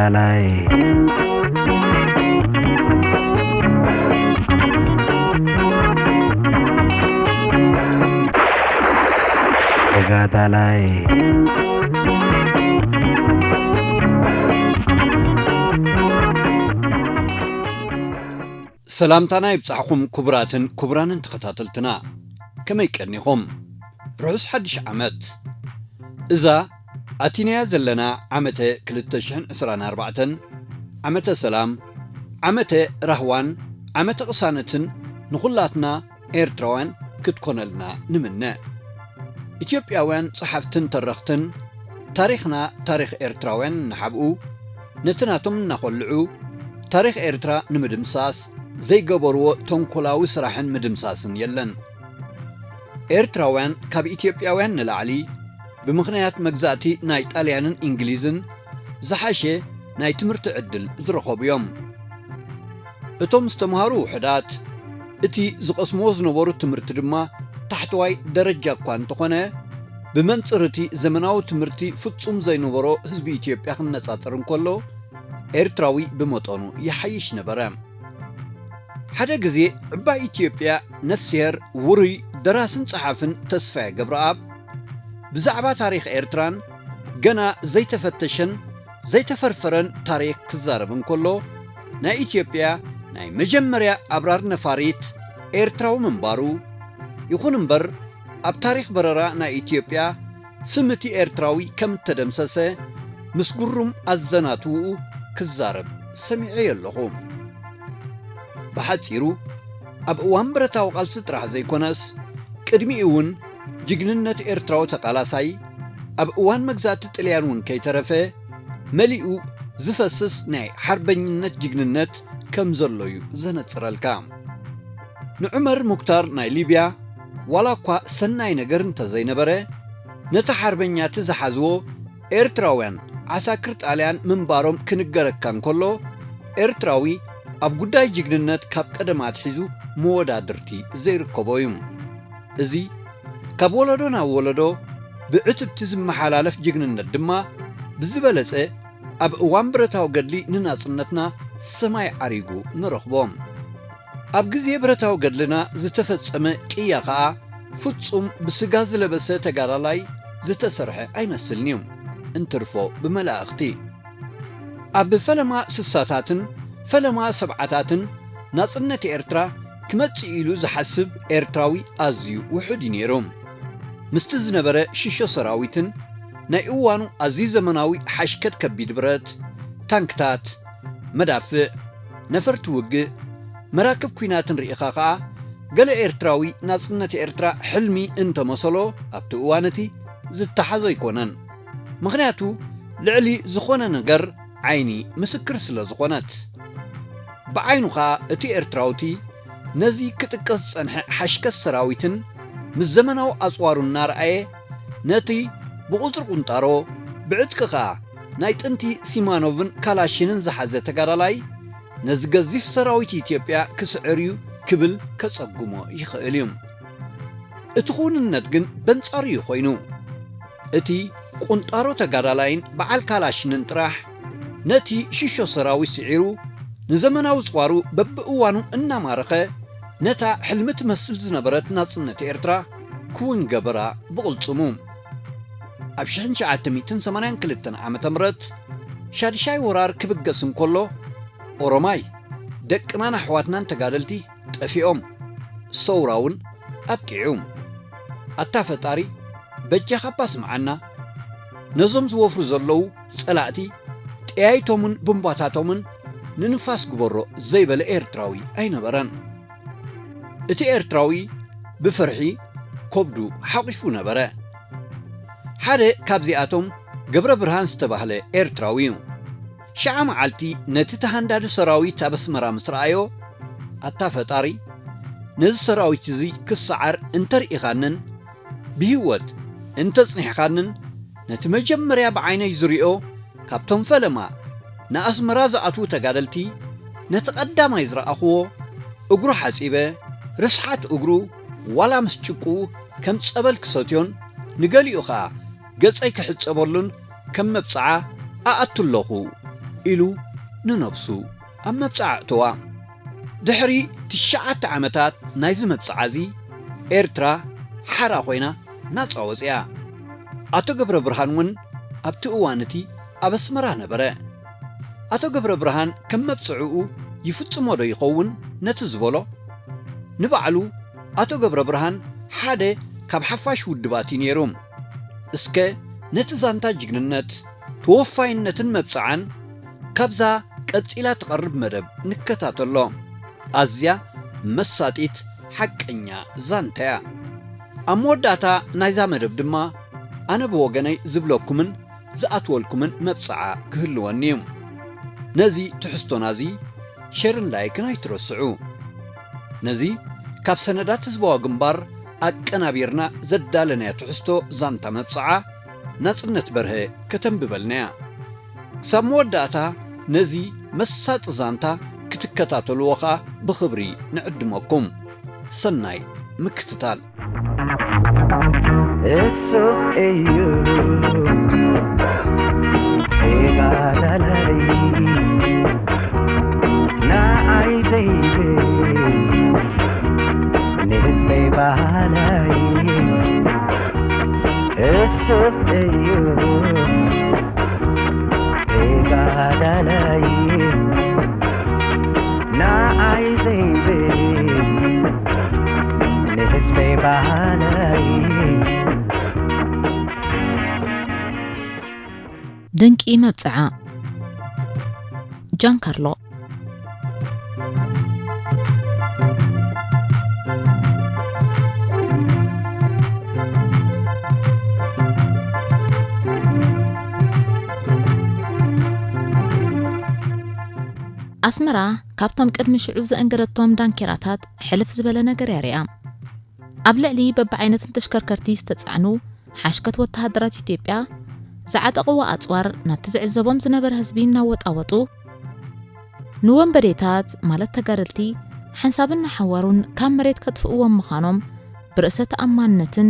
ተጋዳላይ፣ ተጋዳላይ። ሰላምታና ይብጻሕኹም ክቡራትን ክቡራንን ተኸታተልትና። ከመይ ቀኒኹም? ርሑስ ሓድሽ ዓመት። እዛ ኣቲናያ ዘለና ዓመተ ክልተ ሽሕን ዕስራን ኣርባዕተን ዓመተ ሰላም፣ ዓመተ ራህዋን ዓመተ ቅሳነትን ንኹላትና ኤርትራውያን ክትኮነልና ንምነ። ኢትዮጵያውያን ጸሓፍትን ተረኽትን ታሪኽና ታሪኽ ኤርትራውያን እናሓብኡ፣ ነቲ ናቶም እናኾልዑ፣ ታሪኽ ኤርትራ ንምድምሳስ ዘይገበርዎ ተንኮላዊ ስራሕን ምድምሳስን የለን። ኤርትራውያን ካብ ኢትዮጵያውያን ንላዕሊ ብምኽንያት መግዛእቲ ናይ ጣልያንን እንግሊዝን ዝሓሸ ናይ ትምህርቲ ዕድል ዝረኸቡ እዮም። እቶም ዝተምሃሩ ውሑዳት፣ እቲ ዝቐስምዎ ዝነበሩ ትምህርቲ ድማ ታሕተዋይ ደረጃ እኳ እንተኾነ፣ ብመንጽር እቲ ዘመናዊ ትምህርቲ ፍጹም ዘይነበሮ ህዝቢ ኢትዮጵያ ክነጻጸር እንከሎ፣ ኤርትራዊ ብመጠኑ ይሓይሽ ነበረ። ሓደ ግዜ ዕባይ ኢትዮጵያ ነፍስሄር ውሩይ ደራስን ጸሓፍን ተስፋዬ ገብረኣብ ብዛዕባ ታሪኽ ኤርትራን ገና ዘይተፈተሸን ዘይተፈርፈረን ታሪኽ ክዛረብ እንከሎ፣ ናይ ኢትዮጵያ ናይ መጀመርያ ኣብራር ነፋሪት ኤርትራዊ ምንባሩ፣ ይኹን እምበር ኣብ ታሪኽ በረራ ናይ ኢትዮጵያ ስም እቲ ኤርትራዊ ከም እተደምሰሰ ምስ ግሩም ኣዘናትውኡ ክዛረብ ሰሚዐዮ ኣለኹ። ብሓጺሩ፣ ኣብ እዋን ብረታዊ ቃልሲ ጥራሕ ዘይኮነስ፣ ቅድሚኡ እውን ጅግንነት ኤርትራዊ ተቓላሳይ፣ ኣብ እዋን መግዛእቲ ጥልያን እውን ከይተረፈ፣ መሊኡ ዝፈስስ ናይ ሓርበኝነት ጅግንነት ከም ዘሎ እዩ ዘነጽረልካ። ንዑመር ሙክታር ናይ ሊብያ፣ ዋላ እኳ ሰናይ ነገር እንተዘይነበረ፣ ነቲ ሓርበኛ እቲ ዝሓዝዎ ኤርትራውያን ዓሳክር ጣልያን ምንባሮም ክንገረካ እንከሎ፣ ኤርትራዊ ኣብ ጉዳይ ጅግንነት ካብ ቀደም ኣትሒዙ መወዳድርቲ ዘይርከቦ እዩ። እዚ ካብ ወለዶ ናብ ወለዶ ብዕትብቲ ዝመሓላለፍ ጅግንነት ድማ ብዝበለጸ ኣብ እዋን ብረታዊ ገድሊ ንናጽነትና ሰማይ ዓሪጉ ንረኽቦ። ኣብ ግዜ ብረታዊ ገድልና ዝተፈጸመ ቅያ ኸኣ ፍጹም ብስጋ ዝለበሰ ተጋዳላይ ዝተሰርሐ ኣይመስልን እዩ፣ እንትርፎ ብመላእኽቲ። ኣብ ፈለማ ስሳታትን ፈለማ ሰብዓታትን ናጽነት ኤርትራ ክመጽእ ኢሉ ዝሓስብ ኤርትራዊ ኣዝዩ ውሑድ እዩ ነይሩ። ምስቲ ዝነበረ ሽሾ ሰራዊትን ናይ እዋኑ ኣዝዩ ዘመናዊ ሓሽከት ከቢድ ብረት፣ ታንክታት፣ መዳፍዕ፣ ነፈርቲ ውግእ፣ መራክብ ኲናትን ርኢኻ ኸኣ፣ ገለ ኤርትራዊ ናጽነት ኤርትራ ሕልሚ እንተመሰሎ ኣብቲ እዋን እቲ ዝተሓዞ ኣይኮነን። ምኽንያቱ ልዕሊ ዝኾነ ነገር ዓይኒ ምስክር ስለ ዝኾነት። ብዓይኑ ኸኣ እቲ ኤርትራውቲ ነዚ ክጥቀስ ዝጸንሐ ሓሽከት ሰራዊትን ምስ ዘመናዊ ኣጽዋሩ እናረኣየ፣ ነቲ ብቑጽሪ ቁንጣሮ፣ ብዕጥቂ ኸኣ ናይ ጥንቲ ሲማኖቭን ካላሽንን ዝሓዘ ተጋዳላይ፣ ነዚ ገዚፍ ሰራዊት ኢትዮጵያ ክስዕር እዩ ክብል ከጸግሞ ይኽእል እዩ። እቲ ክውንነት ግን በንጻሩ እዩ ኮይኑ። እቲ ቁንጣሮ ተጋዳላይን በዓል ካላሽንን ጥራሕ ነቲ ሽሾ ሰራዊት ስዒሩ፣ ንዘመናዊ ጽዋሩ በብእዋኑ እናማረኸ፣ ነታ ሕልሚ ትመስል ዝነበረት ናጽነት ኤርትራ ክውን ገበራ ብቕልጽሙ። ኣብ ሽሕን ትሽዓተ ሚእትን ሰማንያን ክልተን ዓመተ ምህረት ሻድሻይ ወራር ክብገስ እንከሎ፣ ኦሮማይ ደቅናን ኣሕዋትናን ተጋደልቲ ጠፊኦም፣ ሰውራ እውን ኣብቂዑ። ኣታ ፈጣሪ በጃኻ እባ ስምዓና፣ ነዞም ዝወፍሩ ዘለዉ ጸላእቲ ጠያይቶምን ቡምባታቶምን ንንፋስ ግበሮ ዘይበለ ኤርትራዊ ኣይነበረን። እቲ ኤርትራዊ ብፍርሒ ከብዱ ሓቒፉ ነበረ። ሓደ ካብዚኣቶም ገብረ ብርሃን ዝተባህለ ኤርትራዊ እዩ። ሽዓ መዓልቲ ነቲ ተሃንዳዲ ሰራዊት ኣብ ኣስመራ ምስ ረኣዮ፣ ኣታ ፈጣሪ፣ ነዚ ሰራዊት እዚ ክሰዓር እንተርኢኻንን ብህይወት እንተጽኒሕኻንን፣ ነቲ መጀመርያ ብዓይነይ ዝሪኦ ካብቶም ፈለማ ንኣስመራ ዝኣትዉ ተጋደልቲ ነቲ ቀዳማይ ዝረኣኽዎ፣ እግሩ ሓጺበ፣ ርስሓት እግሩ ዋላ ምስ ጭቁኡ ከም ጸበል ክሰትዮን ንገሊኡ ኸኣ ገጸይ ክሕጸበሉን ከም መብጽዓ ኣኣቱ ኣለኹ። ኢሉ ንነብሱ ኣብ መብጽዓ ኣእተዋ። ድሕሪ ትሽዓተ ዓመታት ናይዚ መብጽዓ እዚ፣ ኤርትራ ሓራ ኮይና ናጻ ወጺኣ። ኣቶ ገብረ ብርሃን እውን ኣብቲ እዋን እቲ ኣብ ኣስመራ ነበረ። ኣቶ ገብረ ብርሃን ከም መብጽዕኡ ይፍጽሞ ዶ ይኸውን ነቲ ዝበሎ? ንባዕሉ ኣቶ ገብረ ብርሃን ሓደ ካብ ሓፋሽ ውድባት እዩ ነይሩ። እስከ ነቲ ዛንታ ጅግንነት፣ ተወፋይነትን መብጽዓን ካብዛ ቀጺላ ትቐርብ መደብ ንከታተሎ። ኣዝያ መሳጢት ሓቀኛ ዛንታ እያ። ኣብ መወዳእታ ናይዛ መደብ ድማ ኣነ ብወገነይ ዝብለኩምን ዝኣትወልኩምን መብጽዓ ክህልወኒ እዩ። ነዚ ትሕዝቶና እዚ ሸርን ላይክን ኣይትረስዑ። ነዚ ካብ ሰነዳት ህዝባዊ ግንባር ኣቀናቢርና ዘዳለናዮ ትሕዝቶ ዛንታ መብጽዓ ናጽነት በርሀ ከተንብበልና እያ። ክሳብ መወዳእታ ነዚ መሳጢ ዛንታ ክትከታተልዎ ኸኣ ብኽብሪ ንዕድመኩም። ሰናይ ምክትታል። እሱ እዩ ተጋዳላይ፣ ንዓይ ዘይብል ንህዝበይ በሃላይ። እሱ እዩ ተጋዳላይ፣ ንዓይ ዘይብል ንህዝበይ በሃላይ። ድንቂ መብጽዓ። ጃን ካርሎ። ኣስመራ ካብቶም ቅድሚ ሽዑ ዘእንገደቶም ዳንኬራታት ሕልፍ ዝበለ ነገር እያ ሪኣ። ኣብ ልዕሊ በብዓይነትን ተሽከርከርቲ ዝተጻዕኑ ሓሽከት ወተሃደራት ኢትዮጵያ ዝዓጠቕዎ ኣጽዋር ናብቲ ዝዕዘቦም ዝነበረ ህዝቢ እናወጣወጡ፣ ንወንበዴታት ማለት ተጋደልቲ ሓንሳብን ንሓዋሩን ካብ መሬት ከጥፍእዎም ምዃኖም ብርእሰ ተኣማንነትን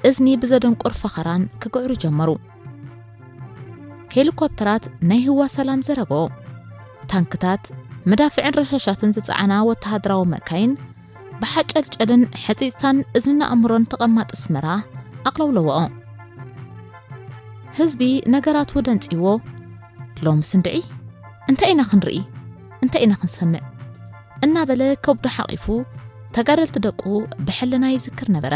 እዝኒ ብዘደንቁር ፈኸራን ክግዕሩ ጀመሩ። ሄሊኮፕተራት ናይ ህዋ ሰላም ዘረግኦ፣ ታንክታት፣ መዳፍዕን ረሻሻትን ዝጸዓና ወተሃደራዊ መካይን ብሓጨልጨልን ሕጺጽታን እዝንን ኣእምሮን ተቐማጢ ኣስመራ ኣቕለውለወኦ። ህዝቢ ነገራቱ ደንጺዎ፣ "ሎምስ እንድዒ እንታይ ኢና ክንርኢ? እንታይ ኢና ክንሰምዕ?" እናበለ ከብዱ ሓቒፉ ተጋደልቲ ደቁ ብሕልና ይዝክር ነበረ።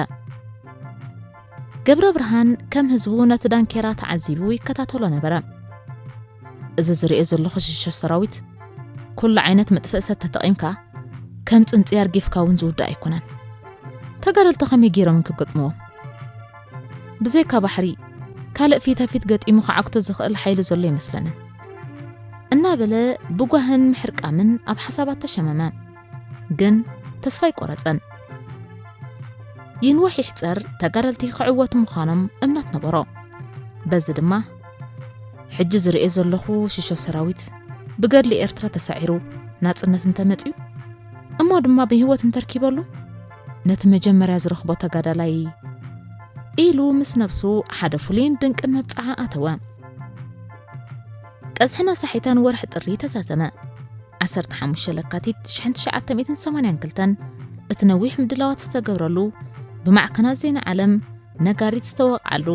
ገብረ ብርሃን ከም ህዝቡ ነቲ ዳንኬራ ተዓዚቡ ይከታተሎ ነበረ። "እዚ ዝሪኦ ዘለኹ ሽሾ ሰራዊት፣ ኩሉ ዓይነት መጥፍኢ ሰብ ተጠቒምካ ከም ጽንጺ ኣርጊፍካ እውን ዝውዳእ ኣይኮነን። ተጋደልቲ ከመይ ገይሮም ክግጥምዎም? ብዘይካ ባሕሪ፣ ካልእ ፊታፊት ገጢሙ ክዓግቶ ዝኽእል ሓይሊ ዘሎ ኣይመስለንን" እናበለ ብጓህን ምሕርቃምን ኣብ ሓሳባት ተሸመመ። ግን ተስፋ ኣይቆረጸን። ይንወሕ ይሕጸር ተጋደልቲ ክዕወቱ ምዃኖም እምነት ነበሮ። በዚ ድማ፣ "ሕጂ ዝርእዮ ዘለኹ ሽሾ ሰራዊት ብገድሊ ኤርትራ ተሳዒሩ ናጽነት እንተመጺኡ፣ እሞ ድማ ብህይወት እንተርኪበሉ፣ ነቲ መጀመርያ ዝረኽቦ ተጋዳላይ" ኢሉ ምስ ነብሱ ሓደ ፍሉይን ድንቅን መብጽዓ ኣተወ። ቀዝሕን ኣሳሒታን ወርሒ ጥሪ ተዛዘመ። ዓሰርተ ሓሙሽተ ለካቲት ሽሕን ትሽዓተ ሚእትን ሰማንያን ክልተን እቲ ነዊሕ ምድላዋት ዝተገብረሉ፣ ብማዕከናት ዜና ዓለም ነጋሪት ዝተወቕዓሉ፣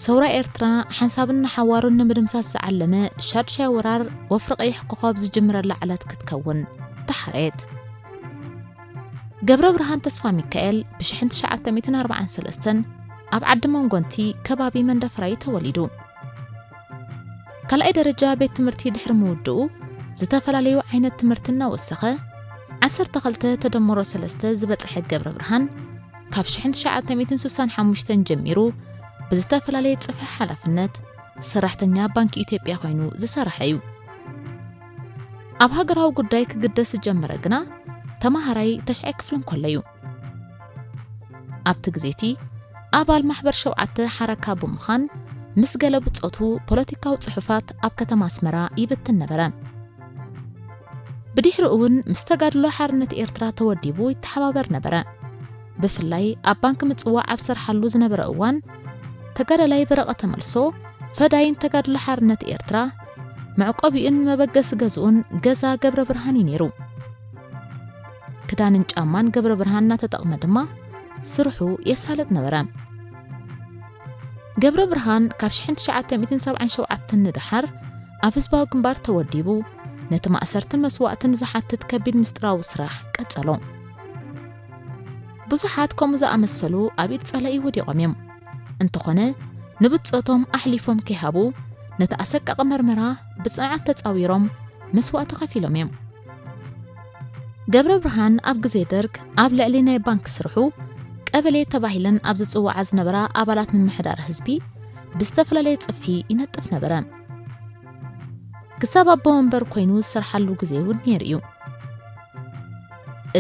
ሰውራ ኤርትራ ሓንሳብን ንሓዋሩን ንምድምሳስ ዝዓለመ ሻድሻይ ወራር ወፍሪ ቀይሕ ኮኾብ ዝጅምረላ ዕለት ክትከውን ተሓርየት። ገብረ ብርሃን ተስፋ ሚካኤል ብሽሕን ትሽዓተ ሚእትን ኣርባዓን ሰለስተን ኣብ ዓዲ መንጎንቲ ከባቢ መንደፈራይ ተወሊዱ። ካልኣይ ደረጃ ቤት ትምህርቲ ድሕሪ ምውድኡ፣ ዝተፈላለዩ ዓይነት ትምህርቲ እናወሰኸ፣ ዓሰርተ ክልተ ተደምሮ ሰለስተ ዝበጽሐ ገብረ ብርሃን፣ ካብ ሽሕን ትሽዓተ ሚእትን ስሳን ሓሙሽተን ጀሚሩ ብዝተፈላለየ ጽፍሒ ሓላፍነት ሰራሕተኛ ባንኪ ኢትዮጵያ ኮይኑ ዝሰርሐ እዩ። ኣብ ሃገራዊ ጉዳይ ክግደስ ዝጀመረ ግና ተማሃራይ ተሽዓይ ክፍሊ እንከሎ እዩ። ኣብቲ ግዜ እቲ ኣባል ማሕበር ሸውዓተ ሓረካ ብምዃን ምስ ገለ ብጾቱ ፖለቲካዊ ጽሑፋት ኣብ ከተማ ኣስመራ ይብትን ነበረ። ብድሕሪኡ እውን ምስ ተጋድሎ ሓርነት ኤርትራ ተወዲቡ ይተሓባበር ነበረ። ብፍላይ ኣብ ባንክ ምጽዋዕ ኣብ ዝሰርሓሉ ዝነበረ እዋን፣ ተጋዳላይ በረቐ ተመልሶ፣ ፈዳይን ተጋድሎ ሓርነት ኤርትራ፣ መዕቆቢኡን መበገሲ ገዝኡን ገዛ ገብረ ብርሃን እዩ ነይሩ። ክዳንን ጫማን ገብረ ብርሃን እናተጠቕመ ድማ ስርሑ የሳልጥ ነበረ። ገብረ ብርሃን ካብ ሽሕን ትሽዓተ ሚእትን ሰብዓን ሸውዓተን ንደሓር ኣብ ህዝባዊ ግንባር ተወዲቡ ነቲ ማእሰርትን መስዋእትን ዝሓትት ከቢድ ምስጢራዊ ስራሕ ቀጸሎ። ብዙሓት ከምኡ ዝኣመሰሉ ኣብ ኢድ ጸላኢ ወዲቖም እዮም። እንተኾነ ንብጾቶም ኣሕሊፎም ከይሃቡ ነቲ ኣሰቃቒ መርመራ ብጽንዓት ተጻዊሮም መስዋእቲ ከፊሎም እዮም። ገብረ ብርሃን ኣብ ግዜ ደርግ ኣብ ልዕሊ ናይ ባንክ ስርሑ ቀበሌ ተባሂለን ኣብ ዝጽውዓ ዝነበራ ኣባላት ምምሕዳር ህዝቢ ብዝተፈላለየ ጽፍሒ ይነጥፍ ነበረ። ክሳብ ኣቦ መንበር ኮይኑ ዝሰርሓሉ ግዜ እውን ነይሩ እዩ።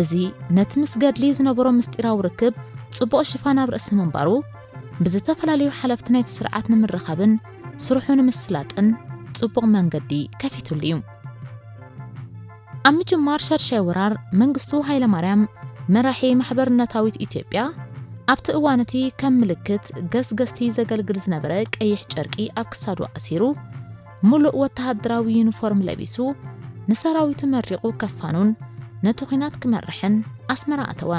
እዚ ነቲ ምስ ገድሊ ዝነበሮ ምስጢራዊ ርክብ ጽቡቕ ሽፋን ኣብ ርእሲ ምንባሩ፣ ብዝተፈላለዩ ሓለፍቲ ናይቲ ስርዓት ንምርኻብን ስርሑ ንምስላጥን ጽቡቕ መንገዲ ከፊቱሉ እዩ። ኣብ ምጅማር ሻድሻይ ወራር መንግስቱ ሃይለማርያም መራሒ ማሕበርነታዊት ኢትዮጵያ፣ ኣብቲ እዋን እቲ ከም ምልክት ገስገስቲ ዘገልግል ዝነበረ ቀይሕ ጨርቂ ኣብ ክሳዱ ኣሲሩ፣ ሙሉእ ወተሃደራዊ ዩኒፎርም ለቢሱ፣ ንሰራዊቱ መሪቑ ከፋኑን ነቲ ኲናት ክመርሕን ኣስመራ ኣተወ።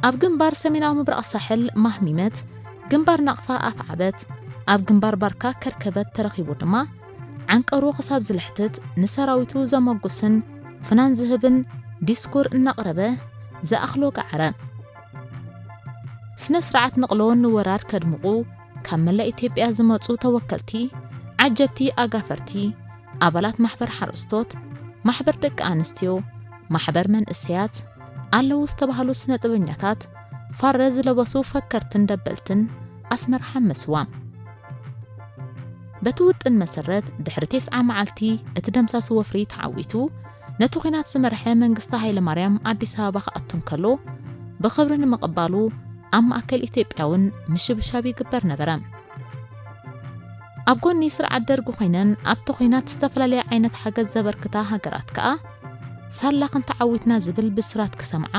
ኣብ ግንባር ሰሜናዊ ምብራቕ ሳሕል ማህሚመት፣ ግንባር ናቕፋ ኣፍዓበት፣ ኣብ ግንባር ባርካ ከርከበት ተረኺቡ ድማ ዓንቀሩ ክሳብ ዝልሕትት ንሰራዊቱ ዘመጉስን ፍናን ዝህብን ዲስኩር እናቕረበ ዝኣኽሎ ገዓረ። ስነ ስርዓት ንቕሎ ንወራር ከድምቑ ካብ መላእ ኢትዮጵያ ዝመጹ ተወከልቲ፣ ዓጀብቲ ኣጋፈርቲ፣ ኣባላት ማሕበር ሓረስቶት፣ ማሕበር ደቂ ኣንስትዮ፣ ማሕበር መንእሰያት፣ ኣለዉ ዝተባህሉ ስነ ጥበኛታት፣ ፋረ ዝለበሱ ፈከርትን ደበልትን ኣስመራ ሓመስዋ። በቲ ውጥን መሰረት ድሕሪ ተስዓ መዓልቲ እቲ ደምሳሲ ወፍሪ ተዓዊቱ፣ ነቲ ኲናት ዝመርሐ መንግስቲ ሃይለማርያም ኣዲስ ኣበባ ክኣቱ እንከሎ፣ ብኽብሪ ንምቕባሉ ኣብ ማእከል ኢትዮጵያ እውን ምሽብሻብ ይግበር ነበረ። ኣብ ጎኒ ስርዓት ደርጊ ኮይነን ኣብቲ ኲናት ዝተፈላለየ ዓይነት ሓገዝ ዘበርክታ ሃገራት ከኣ፣ ሳላ ክንተዓዊትና ዝብል ብስራት ክሰምዓ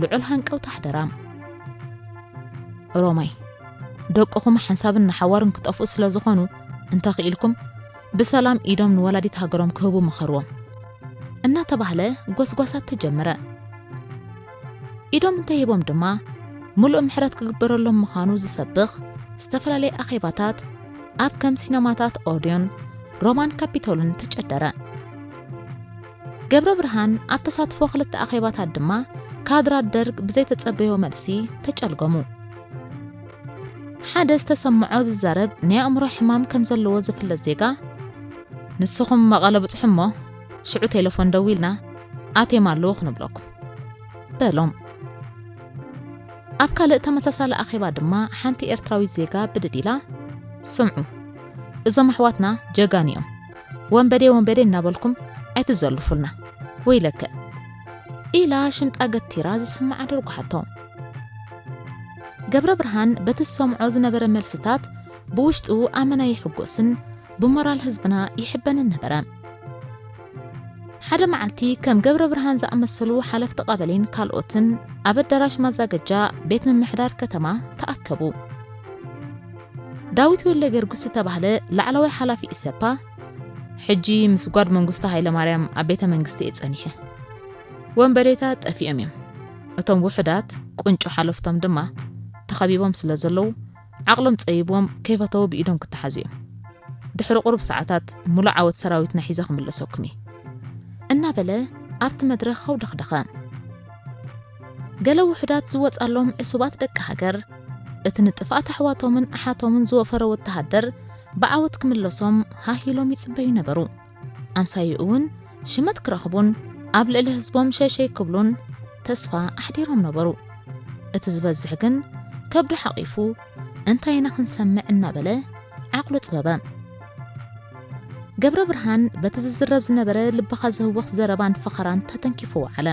ልዑል ሃንቀውታ ኣሕደራ። ሮማይ፣ ደቅኹም ሓንሳብን ንሓዋርን ክጠፍኡ ስለ ዝኾኑ፣ እንተኽኢልኩም ብሰላም ኢዶም ንወላዲት ሃገሮም ክህቡ ምኸርዎም፣ እናተባህለ ጎስጓሳት ተጀመረ። ኢዶም እንተሂቦም ድማ፣ ምሉእ ምሕረት ክግበረሎም ምዃኑ ዝሰብኽ ዝተፈላለየ ኣኼባታት ኣብ ከም ሲነማታት ኦድዮን ሮማን ካፒቶልን ተጨደረ። ገብረ ብርሃን ኣብ ተሳትፎ ክልተ ኣኼባታት ድማ ካድራት ደርግ ብዘይተጸበዮ መልሲ ተጨልገሙ። ሓደ ዝተሰምዖ ዝዛረብ ናይ ኣእምሮ ሕማም ከም ዘለዎ ዝፍለጥ ዜጋ፣ "ንስኹም መቐለ ብጽሑ እሞ፣ ሽዑ ቴሌፎን ደዊልና ኣትዮም ኣለዉ ክንብለኩም" በሎም። ኣብ ካልእ ተመሳሳሊ ኣኼባ ድማ ሓንቲ ኤርትራዊት ዜጋ ብድድ ኢላ፣ "ስምዑ፣ እዞም ኣሕዋትና ጀጋኑ እዮም። ወንበዴ ወንበዴ እናበልኩም ኣይትዘልፉልና፣ ወይለከ" ኢላ ሽምጣ ገቲራ ዝስምዓ ደርጉሓቶ። ገብረ ብርሃን በቲ ዝሰምዖ ዝነበረ መልስታት ብውሽጡ ኣመና ይሕጎስን ብሞራል ህዝብና ይሕበንን ነበረ። ሓደ መዓልቲ ከም ገብረ ብርሃን ዝኣመሰሉ ሓለፍቲ ቀበሌን ካልኦትን ኣብ ኣዳራሽ ማዛገጃ ቤት ምምሕዳር ከተማ ተኣከቡ። ዳዊት ወልደጊዮርጊስ ዝተባህለ ላዕለዋይ ሓላፊ ኢሰፓ፣ "ሕጂ ምስ ጓድ መንግስቱ ሃይለማርያም ኣብ ቤተ መንግስቲ እየ ጸኒሐ። ወንበዴታት ጠፊኦም እዮም። እቶም ውሑዳት ቁንጮ ሓለፍቶም ድማ ተኸቢቦም ስለ ዘለዉ፣ ዓቕሎም ጸቢብዎም ከይፈተዉ ብኢዶም ክተሓዙ እዮም። ድሕሪ ቁሩብ ሰዓታት ሙሉእ ዓወት ሰራዊትና ሒዘ ክምለሰኩም እየ" እናበለ ኣብቲ መድረኽ ኣውደኽደኸ። ገለ ውሑዳት ዝወጻሎም ዕሱባት ደቂ ሃገር፣ እቲ ንጥፍኣት ኣሕዋቶምን ኣሓቶምን ዝወፈረ ወተሃደር ብዓወት ክምለሶም ሃህ ኢሎም ይጽበዩ ነበሩ። ኣምሳይኡ እውን ሽመት ክረኽቡን ኣብ ልዕሊ ህዝቦም ሸይሸይ ክብሉን ተስፋ ኣሕዲሮም ነበሩ። እቲ ዝበዝሕ ግን ከብዱ ሓቒፉ፣ "እንታይ ኢና ክንሰምዕ?" እናበለ ዓቕሉ ጽበበ። ገብረ ብርሃን በቲ ዝዝረብ ዝነበረ ልብኻ ዘህውኽ ዘረባን ፈኸራን ተተንኪፉ ወዓለ።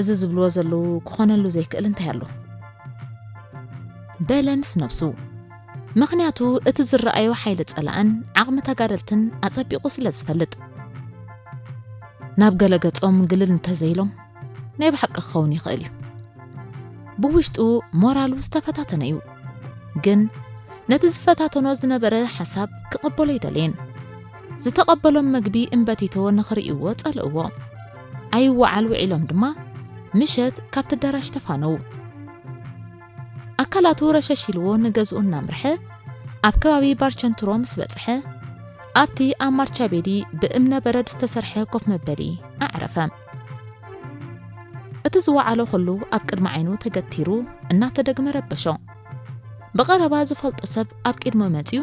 "እዚ ዝብልዎ ዘለዉ ክኾነሉ ዘይክእል እንታይ ኣሎ?" በለ ምስ ነብሱ። ምኽንያቱ እቲ ዝረኣዮ ሓይሊ ጸላእን ዓቕሚ ተጋደልትን ኣጸቢቑ ስለ ዝፈልጥ። "ናብ ገለ ገጾም ግልል እንተዘይሎም ናይ ብሓቂ ክኸውን ይኽእል እዩ። ብውሽጡ ሞራሉ ዝተፈታተነ እዩ። ግን ነቲ ዝፈታተኖ ዝነበረ ሓሳብ ክቕበሎ ኣይደለየን። ዝተቐበሎም መግቢ እምበቲቶ ንኽርእይዎ ጸልእዎ። ኣይወዓል ውዒሎም ድማ ምሸት ካብቲ ኣዳራሽ ተፋነዉ። ኣካላቱ ረሸሽ ኢልዎ ንገዝኡ እናምርሐ ኣብ ከባቢ ባርቸንትሮ ምስ በጽሐ፣ ኣብቲ ኣብ ማርቻቤዲ ብእምነ በረድ ዝተሰርሐ ኮፍ መበሊ ኣዕረፈ። እቲ ዝወዓሎ ኩሉ ኣብ ቅድሚ ዓይኑ ተገቲሩ እናተደግመ ረበሾ። ብቐረባ ዝፈልጦ ሰብ ኣብ ቅድሙ መጺኡ፣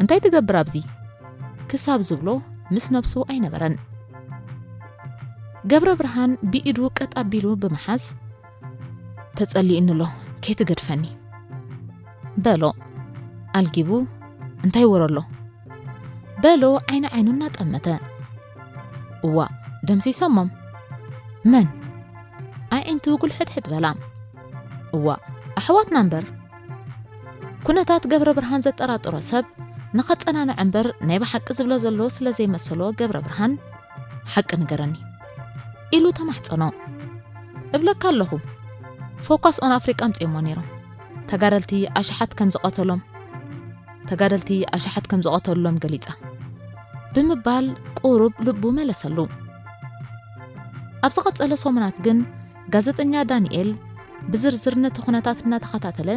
"እንታይ ትገብር ኣብዚ?" ክሳብ ዝብሎ ምስ ነብሱ ኣይነበረን። ገብረ ብርሃን ብኢዱ ቀጥ ኣቢሉ ብምሓዝ፣ "ተጸሊእኒ ኣሎ፣ ከይትገድፈኒ" በሎ። ኣልጊቡ፣ "እንታይ ወረ ኣሎ?" በሎ ዓይኒ ዓይኑ እናጠመተ። "እዋ፣ ደምሲሶሞም?" "መን?" ኣዒንቱ ጉልሕድሕድ በላ። "እዋ፣ ኣሕዋትና እምበር!" ኩነታት ገብረ ብርሃን ዘጠራጥሮ ሰብ ንኸጸናንዖ እምበር ናይ ብሓቂ ዝብሎ ዘሎ ስለ ዘይመሰሎ ገብረ ብርሃን፣ "ሓቂ ንገረኒ" ኢሉ ተማሕጸኖ። "እብለካ ኣለኹ፣ ፎካስ ኦን ኣፍሪቃ ኣምጺኦሞ ነይሮም። ተጋደልቲ ኣሽሓት ከም ዝቐተሎም፣ ተጋደልቲ ኣሽሓት ከም ዝቐተሉሎም ገሊጻ" ብምባል ቁሩብ ልቡ መለሰሉ። ኣብ ዝቐጸለ ሰሙናት ግን ጋዜጠኛ ዳንኤል ብዝርዝር ነቲ ኩነታት እናተኸታተለ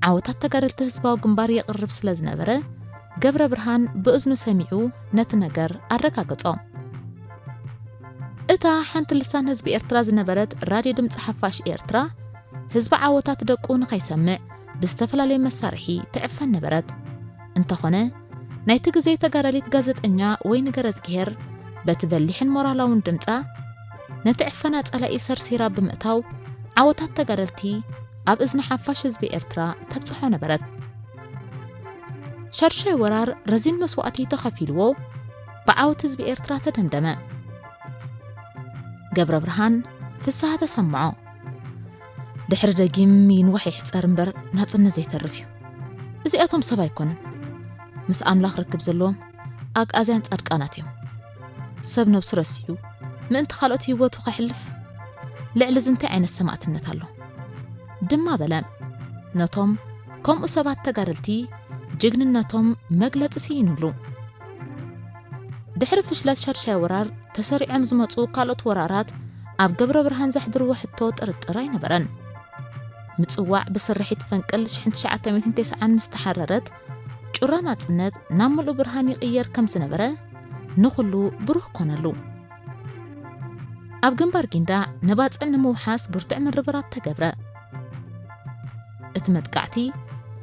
ዓወታት ተጋደልቲ ህዝባዊ ግንባር የቕርብ ስለ ዝነበረ፣ ገብረ ብርሃን ብእዝኑ ሰሚዑ ነቲ ነገር ኣረጋገጾ። እታ ሓንቲ ልሳን ህዝቢ ኤርትራ ዝነበረት ራድዮ ድምጺ ሓፋሽ ኤርትራ፣ ህዝቢ ዓወታት ደቁ ንኸይሰምዕ ብዝተፈላለየ መሳርሒ ትዕፈን ነበረት። እንተኾነ፣ ናይቲ ግዜ ተጋዳሊት ጋዜጠኛ ወይኒ ገረዝግሄር በቲ በሊሕን ሞራላውን ድምጻ ነቲ ዕፈና ጸላኢ ሰርሲራ ብምእታው፣ ዓወታት ተጋደልቲ ኣብ እዝኒ ሓፋሽ ህዝቢ ኤርትራ ተብጽሖ ነበረት። ሻድሻይ ወራር ረዚን መስዋእቲ ተኸፊልዎ ብዓወት ህዝቢ ኤርትራ ተደምደመ። ገብረ ብርሃን ፍስሃ ተሰምዖ። "ድሕሪ ደጊም ይንዋሕ ይሕጸር እምበር ናጽነት ዘይተርፍ እዩ። እዚኣቶም ሰብ ኣይኮኑን። ምስ ኣምላኽ ርክብ ዘለዎም ኣግኣዝያን ጻድቃናት እዮም። ሰብ ነብሱ ረሲዑ ምእንቲ ካልኦት ህይወቱ ከሕልፍ ልዕሊ እዚ እንታይ ዓይነት ሰማእትነት ኣሎ?" ድማ በለ። ነቶም ከምኡ ሰባት ተጋደልቲ ጅግንነቶም መግለጺ ስኢኑሉ። ድሕሪ ፍሽለት ሻድሻይ ወራር ተሰሪዖም ዝመጹ ካልኦት ወራራት ኣብ ገብረ ብርሃን ዘሕድርዎ ሕቶ ጥርጥር ኣይነበረን። ምጽዋዕ ብስርሒት ፈንቅል ሽሕን ትሽዓተ ሚእትን ተስዓን ምስ ተሓረረት፣ ጩራ ናጽነት ናብ ምሉእ ብርሃን ይቕየር ከም ዝነበረ ንኹሉ ብሩህ ኮነሉ። ኣብ ግንባር ጊንዳዕ ንባጽዕ ንምውሓስ ብርቱዕ ምርብራብ ተገብረ። እቲ መጥቃዕቲ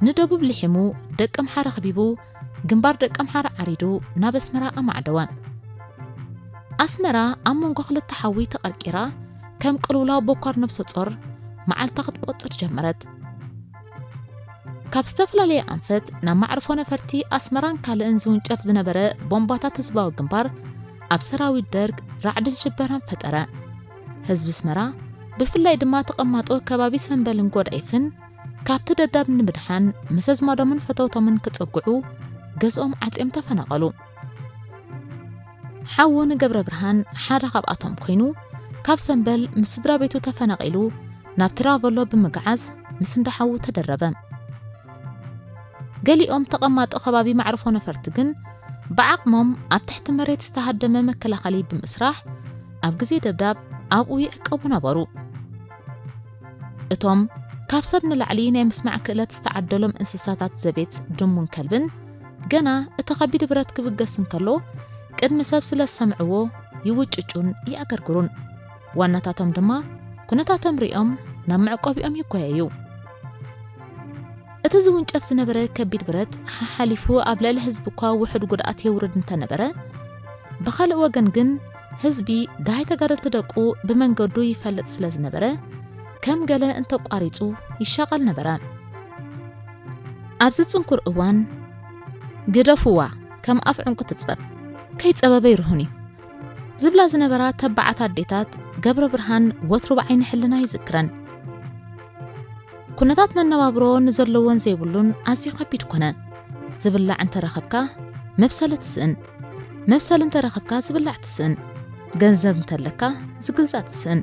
ንደቡብ ሊሒሙ፣ ደቀምሓረ ኣኽቢቡ፣ ግንባር ደቀምሓረ ዓሪዱ ናብ ኣስመራ ኣማዕደወ። ኣስመራ ኣብ መንጎ ክልተ ሓዊ ተቐርቂራ፣ ከም ቅልውላው ቦኳር ነብሰ ጾር መዓልታ ክትቆጽር ጀመረት። ካብ ዝተፈላለየ ኣንፈት ናብ መዕርፎ ነፈርቲ ኣስመራን ካልእን ዝውንጨፍ ዝነበረ ቦምባታት ህዝባዊ ግንባር ኣብ ሰራዊት ደርግ ራዕድን ሽበራን ፈጠረ። ህዝቢ ኣስመራ፣ ብፍላይ ድማ ተቐማጦ ከባቢ ሰምበልን ጎዳይፍን፣ ካብቲ ደብዳብ ንምድሓን ምስ ኣዝማዶምን ፈተውቶምን ክጸግዑ ገዝኦም ዓጽዮም ተፈናቐሉ። ሓዉ ንገብረ ብርሃን ሓደ ካብኣቶም ኮይኑ፣ ካብ ሰምበል ምስ ስድራ ቤቱ ተፈናቒሉ ናብ ትራቨሎ ብምግዓዝ ምስ እንዳ ሓዉ ተደረበ። ገሊኦም ተቐማጦ ከባቢ መዕርፎ ነፈርቲ ግን ብዓቕሞም ኣብ ትሕቲ መሬት ዝተሃደመ መከላኸሊ ብምስራሕ ኣብ ግዜ ደብዳብ ኣብኡ ይዕቀቡ ነበሩ። እቶም ካብ ሰብ ንላዕሊ ናይ ምስማዕ ክእለት ዝተዓደሎም እንስሳታት ዘቤት ድሙን ከልብን ገና እቲ ከቢድ ብረት ክብገስ እንከሎ ቅድሚ ሰብ ስለ ዝሰምዕዎ ይውጭጩን ይኣገርግሩን። ዋናታቶም ድማ ኩነታቶም ሪኦም ናብ መዕቆቢኦም ይጓየዩ። እቲ ዝውንጨፍ ዝነበረ ከቢድ ብረት ሓሓሊፉ ኣብ ልዕሊ ህዝቢ እኳ ውሑድ ጉድኣት የውርድ እንተነበረ፣ ብኻልእ ወገን ግን ህዝቢ ደሃይ ተጋደልቲ ደቁ ብመንገዱ ይፈልጥ ስለ ዝነበረ፣ ከም ገለ እንተቋሪጹ ይሻቐል ነበረ። ኣብዚ ጽንኩር እዋን፣ "ግደፍዋ፣ ከም ኣፍ ዕንቁ ትጽበብ፣ ከይጸበበ ይርሁን እዩ" ዝብላ ዝነበራ ተባዓት ኣዴታት ገብረ ብርሃን ወትሩ ብዓይኒ ሕልና ይዝክረን። ኩነታት መነባብሮ ንዘለዎን ዘይብሉን ኣዝዩ ከቢድ ኮነ። ዝብላዕ እንተረኸብካ መብሰሊ ትስእን፣ መብሰሊ እንተረኸብካ ዝብላዕ ትስእን፣ ገንዘብ እንተለካ ዝግዛእ ትስእን።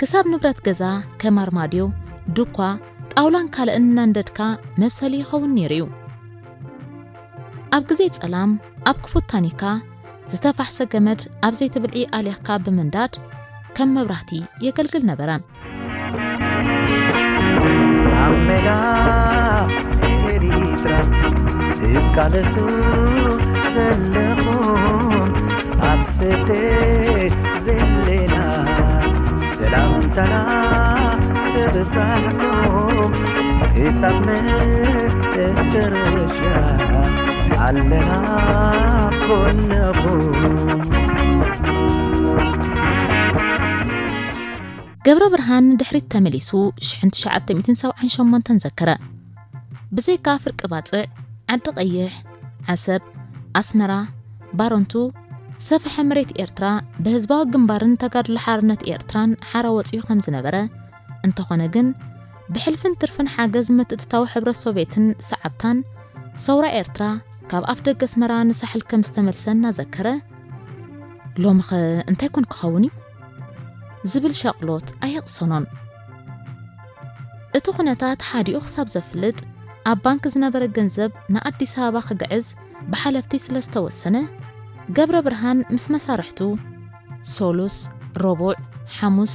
ክሳብ ንብረት ገዛ ከም ኣርማድዮ፣ ዱኳ፣ ጣውላን ካልእን እናንደድካ መብሰሊ ይኸውን ነይሩ እዩ። ኣብ ግዜ ጸላም፣ ኣብ ክፉት ታኒካ ዝተፋሕሰ ገመድ ኣብ ዘይቲ ብልዒ ኣሊኽካ ብምንዳድ ከም መብራህቲ የገልግል ነበረ። ኣብ ሜዳ ኤሪትራ ትቃለሱ ዘለኹም ኣብ ስደት ዘለና ሰላምታና ተብጻሕኩም ክሳብ መጨረሻ ኣለና ኮነኹም። ገብረ ብርሃን ድሕሪት ተመሊሱ ሽሕን ትሽዓተ ሚእትን ሰብዓን ሸሞንተን ዘከረ። ብዘይካ ፍርቂ ባጽዕ፣ ዓዲ ቀይሕ፣ ዓሰብ፣ ኣስመራ፣ ባረንቱ፣ ሰፈሐ መሬት ኤርትራ ብህዝባዊ ግንባርን ተጋድሎ ሓርነት ኤርትራን ሓራ ወጺኡ ከም ዝነበረ፣ እንተኾነ ግን ብሕልፍን ትርፍን ሓገዝ ምትእትታው ሕብረት ሶቭየትን ሰዓብታን ሰውራ ኤርትራ ካብ ኣፍ ደገ ኣስመራ ንሳሕል ከም ዝተመልሰ እናዘከረ፣ ሎምኸ እንታይ ኮን ክኸውን እዩ? ዝብል ሻቕሎት ኣየቕሰኖን። እቲ ኩነታት ሓዲኡ ክሳብ ዘፍልጥ፣ ኣብ ባንክ ዝነበረ ገንዘብ ንኣዲስ ኣበባ ክግዕዝ ብሓለፍቲ ስለ ዝተወሰነ፣ ገብረ ብርሃን ምስ መሳርሕቱ፣ ሶሉስ፣ ረቡዕ፣ ሓሙስ፣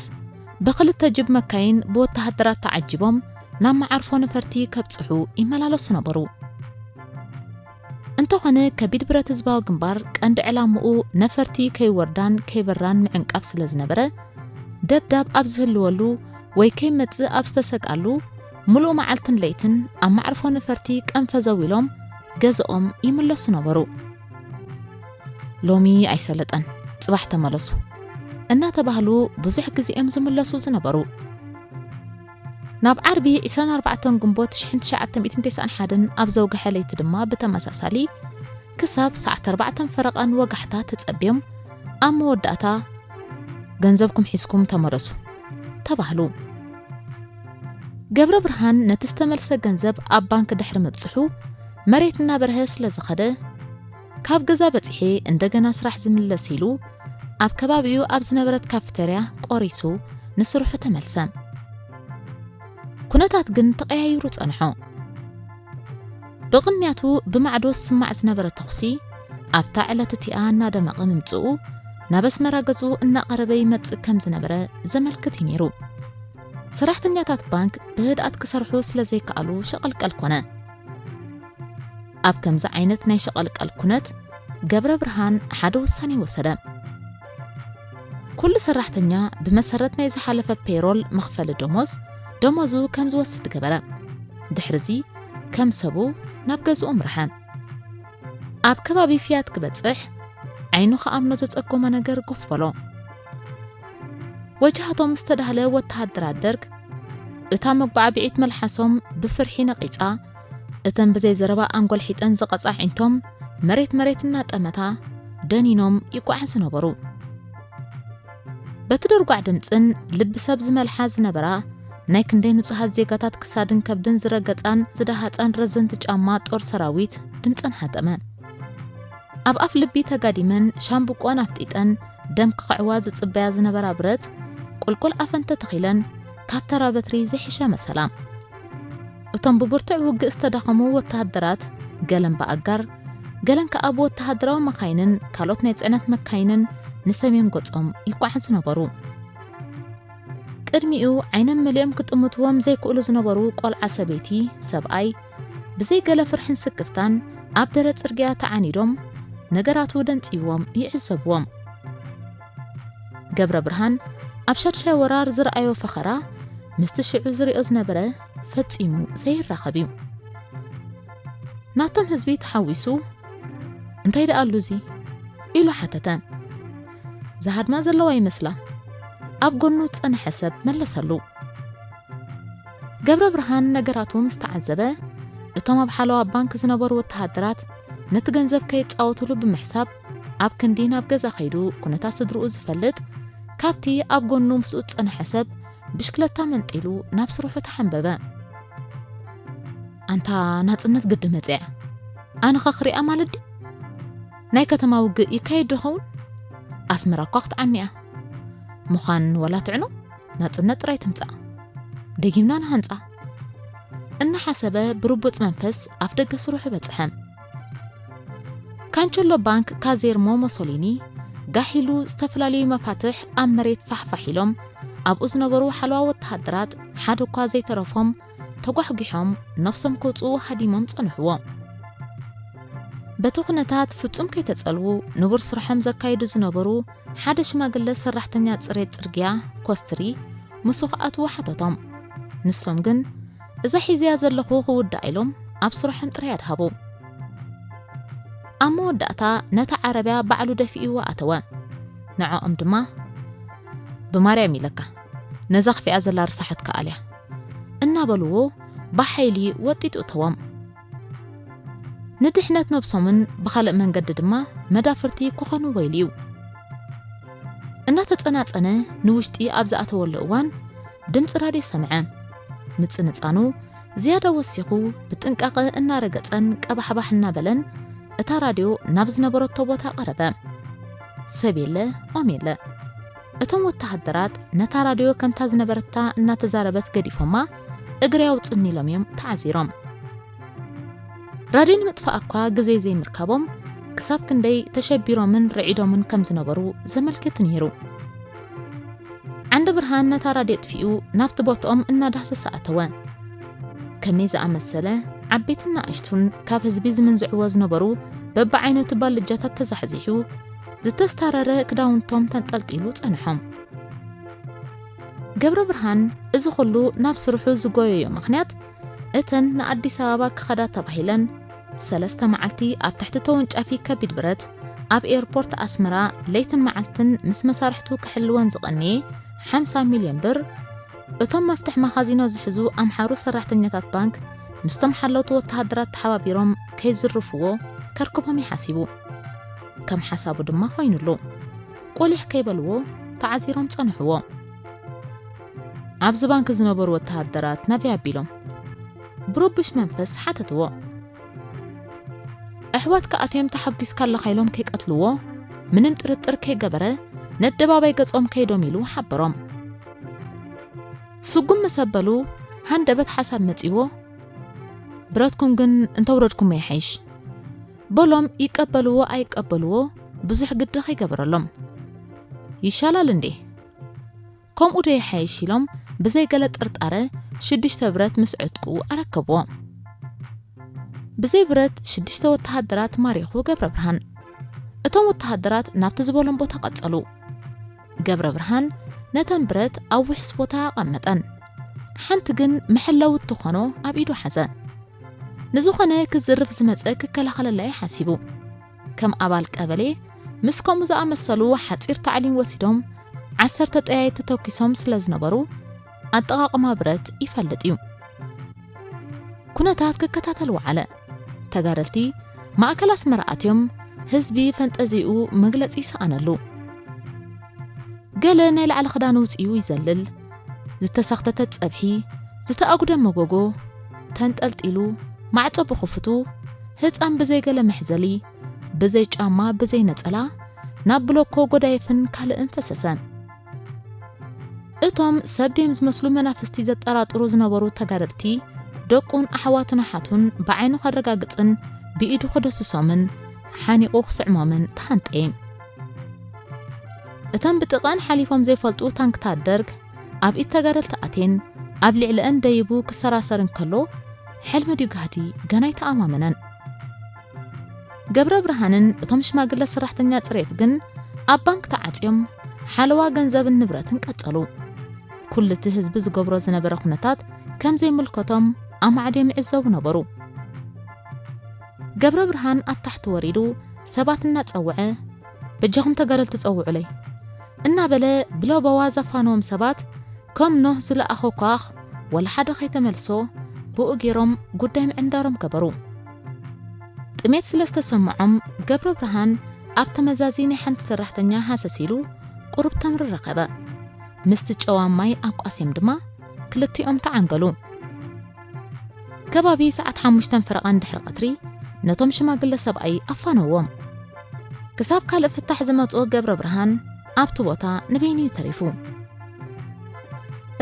ብኽልተ ጅብ መካይን ብወተሃደራት ተዓጂቦም ናብ መዓርፎ ነፈርቲ ከብጽሑ ይመላለሱ ነበሩ። እንተኾነ፣ ከቢድ ብረት ህዝባዊ ግንባር ቀንዲ ዕላምኡ ነፈርቲ ከይወርዳን ከይበራን ምዕንቃፍ ስለ ዝነበረ፣ ደብዳብ ኣብ ዝህልወሉ ወይ ከይመጽእ ኣብ ዝተሰግኣሉ፣ ምሉእ መዓልትን ለይትን ኣብ መዕርፎ ነፈርቲ ቀንፈዘው ኢሎም ገዝኦም ይምለሱ ነበሩ። ሎሚ ኣይሰለጠን፣ ጽባሕ ተመለሱ እናተባህሉ ብዙሕ ግዜ እዮም ዝምለሱ ዝነበሩ። ናብ ዓርቢ ዕስራን ኣርባዕተን ግንቦት ሽሕን ትሽዓተ ሚእትን ተስዓን ሓደን ኣብ ዘውግሐ ለይቲ ድማ ብተመሳሳሊ ክሳብ ሰዓት ኣርባዕተን ፈረቓን ወጋሕታ ተጸብዮም ኣብ መወዳእታ ገንዘብኩም ሒዝኩም ተመለሱ ተባህሉ። ገብረ ብርሃን ነቲ ዝተመልሰ ገንዘብ ኣብ ባንክ ድሕሪ ምብጽሑ መሬት እናበርሀ ስለ ዝኸደ ካብ ገዛ በጺሐ እንደገና ስራሕ ዝምለስ ኢሉ ኣብ ከባቢኡ ኣብ ዝነበረት ካፍተርያ ቆሪሱ ንስርሑ ተመልሰ። ኩነታት ግን ተቐያይሩ ጸንሖ። ብቕንያቱ ብማዕዶ ዝስማዕ ዝነበረ ተኹሲ ኣብታ ዕለት እቲኣ እናደመቐ ምምጽኡ ናብ ኣስመራ ገዝኡ እናቐረበ ይመጽእ ከም ዝነበረ ዘመልክት እዩ ነይሩ። ሰራሕተኛታት ባንክ ብህድኣት ክሰርሑ ስለ ዘይከኣሉ ሸቐልቀል ኮነ። ኣብ ከምዚ ዓይነት ናይ ሸቐልቀል ኩነት ገብረ ብርሃን ሓደ ውሳኔ ወሰደ። ኩሉ ሰራሕተኛ ብመሰረት ናይ ዝሓለፈ ፔሮል መኽፈሊ ደሞዝ ደሞዙ ከም ዝወስድ ገበረ። ድሕርዚ ከም ሰቡ ናብ ገዝኡ ምርሐ። ኣብ ከባቢ ፍያት ክበጽሕ ዓይኑ ክኣምኖ ዘጸገሞ ነገር ጎፍ በሎ። ወጅሃቶም ዝተዳህለ ወተሃደራት ደርግ እታ መጓዕብዒት መልሓሶም ብፍርሒ ነቒጻ፣ እተን ብዘይ ዘረባ ኣንጎልሒጠን ዝቐጻ ኣዒንቶም መሬት መሬት እናጠመታ ደኒኖም ይጓዓዙ ነበሩ። በቲ ደርጓዕ ድምጽን ልቢ ሰብ ዝመልሓ ዝነበራ ናይ ክንደይ ንጹሃት ዜጋታት ክሳድን ከብድን ዝረገጻን ዝደሃጻን ረዘንቲ ጫማ ጦር ሰራዊት ድምጸን ሃጠመ። ኣብ ኣፍ ልቢ ተጋዲመን ሻምብቆን ኣፍጢጠን ደም ክኽዕዋ ዝጽበያ ዝነበራ ብረት ቁልቁል ኣፈን ተተኺለን ካብ ተራ በትሪ ዘይሕሸ መሰላ። እቶም ብብርቱዕ ውግእ ዝተዳኸሙ ወተሃደራት ገለን ብኣጋር ገለን ከኣ ብወተሃደራዊ መካይንን ካልኦት ናይ ጽዕነት መካይንን ንሰሜን ገጾም ይጓዓዙ ነበሩ። ቅድሚኡ ዓይኖም መሊኦም ክጥምትዎም ዘይክእሉ ዝነበሩ ቆልዓ ሰበይቲ ሰብኣይ ብዘይ ገለ ፍርሕን ስክፍታን ኣብ ደረት ጽርግያ ተዓኒዶም ነገራቱ ደንጽይዎም ይዕዘብዎም። ገብረ ብርሃን ኣብ ሻድሻይ ወራር ዝረኣዮ ፈኸራ ምስቲ ሽዑ ዝሪኦ ዝነበረ ፈጺሙ ዘይራኸብ እዩ። ናብቶም ህዝቢ ተሓዊሱ እንታይ ደኣ ኣሉ እዚ ኢሉ ሓተተ። ዝሃድማ ዘለዋ ይመስላ ኣብ ጎኑ ዝጸንሐ ሰብ መለሰሉ። ገብረ ብርሃን ነገራቱ ምስ ተዓዘበ እቶም ኣብ ሓለዋ ባንክ ዝነበሩ ወተሃደራት ነቲ ገንዘብ ከይጻወትሉ ብምሕሳብ ኣብ ክንዲ ናብ ገዛ ከይዱ ኩነታት ስድርኡ ዝፈልጥ ካብቲ ኣብ ጎኑ ምስኡ ዝጸንሐ ሰብ ብሽክለታ መንጢሉ ናብ ስርሑ ተሓንበበ። ኣንታ ናጽነት ግዲ መጽያ ኣነ ኸ ክሪኣ ማለት ድዩ? ናይ ከተማ ውግእ ይካየድ ዶ ኸውን? ኣስመራ እኳ ክትዓኒ እያ። ምዃን ወላ ትዕኖ ናጽነት ጥራይ ትምጻእ። ደጊምና ንሃንጻ። እናሓሰበ ብርቡጽ መንፈስ ኣፍ ደገ ስርሑ በጽሐ። ካንቸሎ ባንክ ካዜርሞ ሞሶሊኒ ጋሕ ኢሉ ዝተፈላለዩ መፋትሕ ኣብ መሬት ፋሕፋሕ ኢሎም ኣብኡ ዝነበሩ ሓለዋ ወተሃደራት ሓደ እኳ ዘይተረፎም ተጓሕጒሖም ነብሶም ከውጽኡ ሃዲሞም ጸንሕዎ። በቲ ኩነታት ፍጹም ከይተጸልዉ ንቡር ስርሖም ዘካይዱ ዝነበሩ ሓደ ሽማግለ ሰራሕተኛ ጽሬት ጽርግያ ኮስትሪ ምስኡ ክኣትዉ ሓተቶም። ንሶም ግን እዛ ሒዝያ ዘለኹ ክውዳእ ኢሎም ኣብ ስርሖም ጥራይ ኣድሃቡ። ኣብ መወዳእታ ነታ ዓረብያ ባዕሉ ደፊእዋ ኣተወ። ንዕኦም ድማ ብማርያም ኢለካ ነዛ ክፊኣ ዘላ ርሳሓት ከኣልያ እናበልዎ ብሓይሊ ወጢጡ እተዎም። ንድሕነት ነብሶምን ብኻልእ መንገዲ ድማ መዳፍርቲ ክኾኑ ወይልዩ። እናተጸናጸነ ንውሽጢ ኣብ ዝኣተወሉ እዋን ድምፂ ራድዮ ሰምዐ። ምጽንጻኑ ዝያዳ ወሲኹ ብጥንቃቐ እናረገጸን ቀባሕባሕ እናበለን እታ ራድዮ ናብ ዝነበረቶ ቦታ ቀረበ። ሰብ የለ፣ ኦም የለ። እቶም ወተሃደራት ነታ ራድዮ ከምታ ዝነበረታ እናተዛረበት ገዲፎማ እግሪ ኣውጽኒ ኢሎም እዮም ተዓዚሮም። ራድዮ ንምጥፋእ እኳ ግዜ ዘይምርካቦም ክሳብ ክንደይ ተሸቢሮምን ርዒዶምን ከም ዝነበሩ ዘመልክት ነይሩ። ዓንደ ብርሃን ነታ ራድዮ ኣጥፊኡ ናብቲ ቦትኦም እናዳህሰሰ ኣተወ። ከመይ ዝኣመሰለ ዓበይትን ንኣሽቱን ካብ ህዝቢ ዝምንዝዕዎ ዝነበሩ በብዓይነቱ ባልጃታት ተዛሕዚሑ ዝተስታረረ ክዳውንቶም ተንጠልጢሉ ጸንሖም። ገብረ ብርሃን እዚ ኩሉ ናብ ስርሑ ዝጎየዮ ምኽንያት እተን ንኣዲስ ኣበባ ክኸዳ ተባሂለን ሰለስተ መዓልቲ ኣብ ትሕቲ ተወንጫፊ ከቢድ ብረት ኣብ ኤርፖርት ኣስመራ ለይትን መዓልትን ምስ መሳርሕቱ ክሕልወን ዝቐነየ ሓምሳ ሚልዮን ብር እቶም መፍትሕ መኻዚኖ ዝሕዙ ኣምሓሩ ሰራሕተኛታት ባንክ ምስቶም ሓለውቲ ወተሃደራት ተሓባቢሮም ከይዝርፍዎ ከርክቦም እዩ ሓሲቡ። ከም ሓሳቡ ድማ ኮይኑሉ። ቆሊሕ ከይበልዎ ተዓዚሮም ጸንሕዎ። ኣብዚ ባንክ ዝነበሩ ወተሃደራት ናበይ ኣቢሎም? ብረቡሽ መንፈስ ሓተትዎ። ኣሕዋትካ ኣትዮም ተሓጒስካ ኣለኻ ኢሎም ከይቀትልዎ ምንም ጥርጥር ከይገበረ ነደባባይ ገጾም ከይዶም ኢሉ ሓበሮም። ስጉም ምስ ኣበሉ ሃንደበት ሓሳብ መጺዎ፣ ብረትኩም ግን እንተውረድኩሞ ይሓይሽ በሎም። ይቀበልዎ ኣይቀበልዎ ብዙሕ ግዲ ከይገበረሎም፣ ይሻላል እንዴ? ከምኡ ዶ ይሓይሽ ኢሎም ብዘይ ገለ ጥርጣረ ሽዱሽተ ብረት ምስ ዕጥቁ ኣረከብዎ። ብዘይ ብረት ሽዱሽተ ወተሃደራት ማሪኹ ገብረ ብርሃን። እቶም ወተሃደራት ናብቲ ዝበሎም ቦታ ቀጸሉ። ገብረ ብርሃን ነተን ብረት ኣብ ውሕስ ቦታ ኣቐመጠን። ሓንቲ ግን መሐለዊ እትኾኖ ኣብ ኢዱ ሓዘ። ንዝኾነ ክዝርፍ ዝመጸ ክከላኸለላ እዩ ሓሲቡ። ከም ኣባል ቀበሌ ምስ ከምኡ ዝኣመሰሉ ሓጺር ታዕሊም ወሲዶም ዓሰርተ ጠያይቲ ተተኩሶም ስለ ዝነበሩ ኣጠቓቕማ ብረት ይፈልጥ እዩ። ኩነታት ክከታተል ወዓለ። ተጋደልቲ ማእከል ኣስመራ ኣትዮም ህዝቢ ፈንጠዚኡ መግለጺ ይሰኣነሉ። ገለ ናይ ላዕሊ ክዳን ውጽኡ ይዘልል። ዝተሰኽተተ ጸብሒ፣ ዝተኣጉደ መጎጎ፣ ተንጠልጢሉ፣ ማዕጾ ብኽፉቱ፣ ህጻን ብዘይ ገለ መሕዘሊ፣ ብዘይ ጫማ፣ ብዘይ ነጸላ፣ ናብ ብሎኮ ጎዳይፍን ካልእን ፈሰሰ። እቶም ሰብ ድዮም ዝመስሉ መናፍስቲ ዘጠራጥሩ ዝነበሩ ተጋደልቲ፣ ደቁን ኣሕዋቱን ኣሓቱን ብዓይኑ ከረጋግጽን ብኢዱ ክደስሶምን ሓኒቑ ክስዕሞምን ተሃንጠየ። እተን ብጥቓን ሓሊፎም ዘይፈልጡ ታንክታት ደርግ ኣብ ኢድ ተጋደልቲ ኣትየን ኣብ ልዕሊአን ደይቡ ክሰራሰር እንከሎ፣ ሕልሚ ድዩ ጋህዲ ገና ኣይተኣማመነን። ገብረ ብርሃንን እቶም ሽማግለ ሰራሕተኛ ጽሬት ግን ኣብ ባንክ ተዓጽዮም ሓለዋ ገንዘብን ንብረትን ቀጸሉ። ኩሉ እቲ ህዝቢ ዝገብሮ ዝነበረ ኩነታት ከም ዘይምልከቶም ኣማዕድዮም ይዕዘቡ ነበሩ። ገብረ ብርሃን ኣብ ታሕቲ ወሪዱ ሰባት እናጸውዐ፣ "በጃኹም ተጋደልቲ ጸውዑለይ" እናበለ ብለበዋ ዘፋነዎም ሰባት ከም ኖህ ዝለኣኾ ኳኽ ወላ ሓደ ከይተመልሶ ብኡ ገይሮም ጉዳይ ምዕንዳሮም ገበሩ። ጥሜት ስለ ዝተሰምዖም ገብረ ብርሃን ኣብ ተመዛዚ ናይ ሓንቲ ሰራሕተኛ ሃሰስ ኢሉ ቁሩብ ተምሪ ረኸበ። ምስቲ ጨዋ ማይ ኣቋስዮም ድማ ክልቲኦም ተዓንገሉ። ከባቢ ሰዓት ሓሙሽተን ፈረቓን ድሕሪ ቀትሪ ነቶም ሽማግለ ሰብኣይ ኣፋነዎም። ክሳብ ካልእ ፍታሕ ዝመጽኦ ገብረ ብርሃን ኣብቲ ቦታ ንበይኑ እዩ ተሪፉ።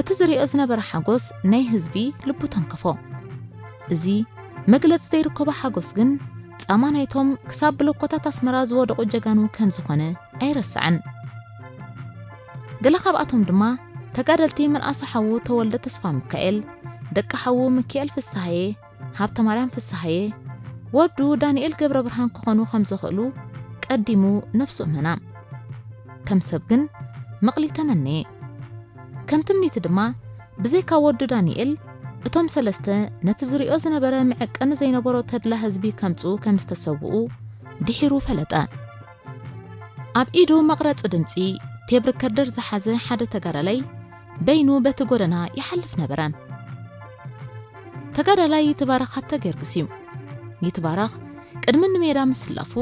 እቲ ዝሪኦ ዝነበረ ሓጎስ ናይ ህዝቢ ልቡ ተንከፎ። እዚ መግለጺ ዘይርከቦ ሓጎስ ግን ጻማ ናይቶም ክሳብ ብለኮታት ኣስመራ ዝወደቑ ጀጋኑ ከም ዝኾነ ኣይረስዕን። ገለ ካብኣቶም ድማ ተጋደልቲ ምንኣሱ ሓዉ ተወልደ ተስፋ ሚካኤል፣ ደቂ ሓዉ ሚካኤል ፍስሃየ፣ ሃብተማርያም ፍስሃየ፣ ወዱ ዳንኤል ገብረ ብርሃን ክኾኑ ከም ዝኽእሉ ቀዲሙ ነፍሱ እመና። ከም ሰብ ግን መቕሊ ተመነየ። ከም ትምኒቱ ድማ ብዘይካ ወዱ ዳንኤል፣ እቶም ሰለስተ ነቲ ዝሪኦ ዝነበረ መዐቀኒ ዘይነበሮ ተድላ ህዝቢ ከምጽኡ ከም ዝተሰውኡ ድሒሩ ፈለጠ። ኣብ ኢዱ መቕረጺ ድምጺ ቴፕ ሪከርደር ዝሓዘ ሓደ ተጋዳላይ በይኑ በቲ ጎደና ይሓልፍ ነበረ። ተጋዳላይ ይትባረኽ ሃብተ ጊዮርጊስ እዩ። ይትባረኽ ቅድሚ ንሜዳ ምስላፉ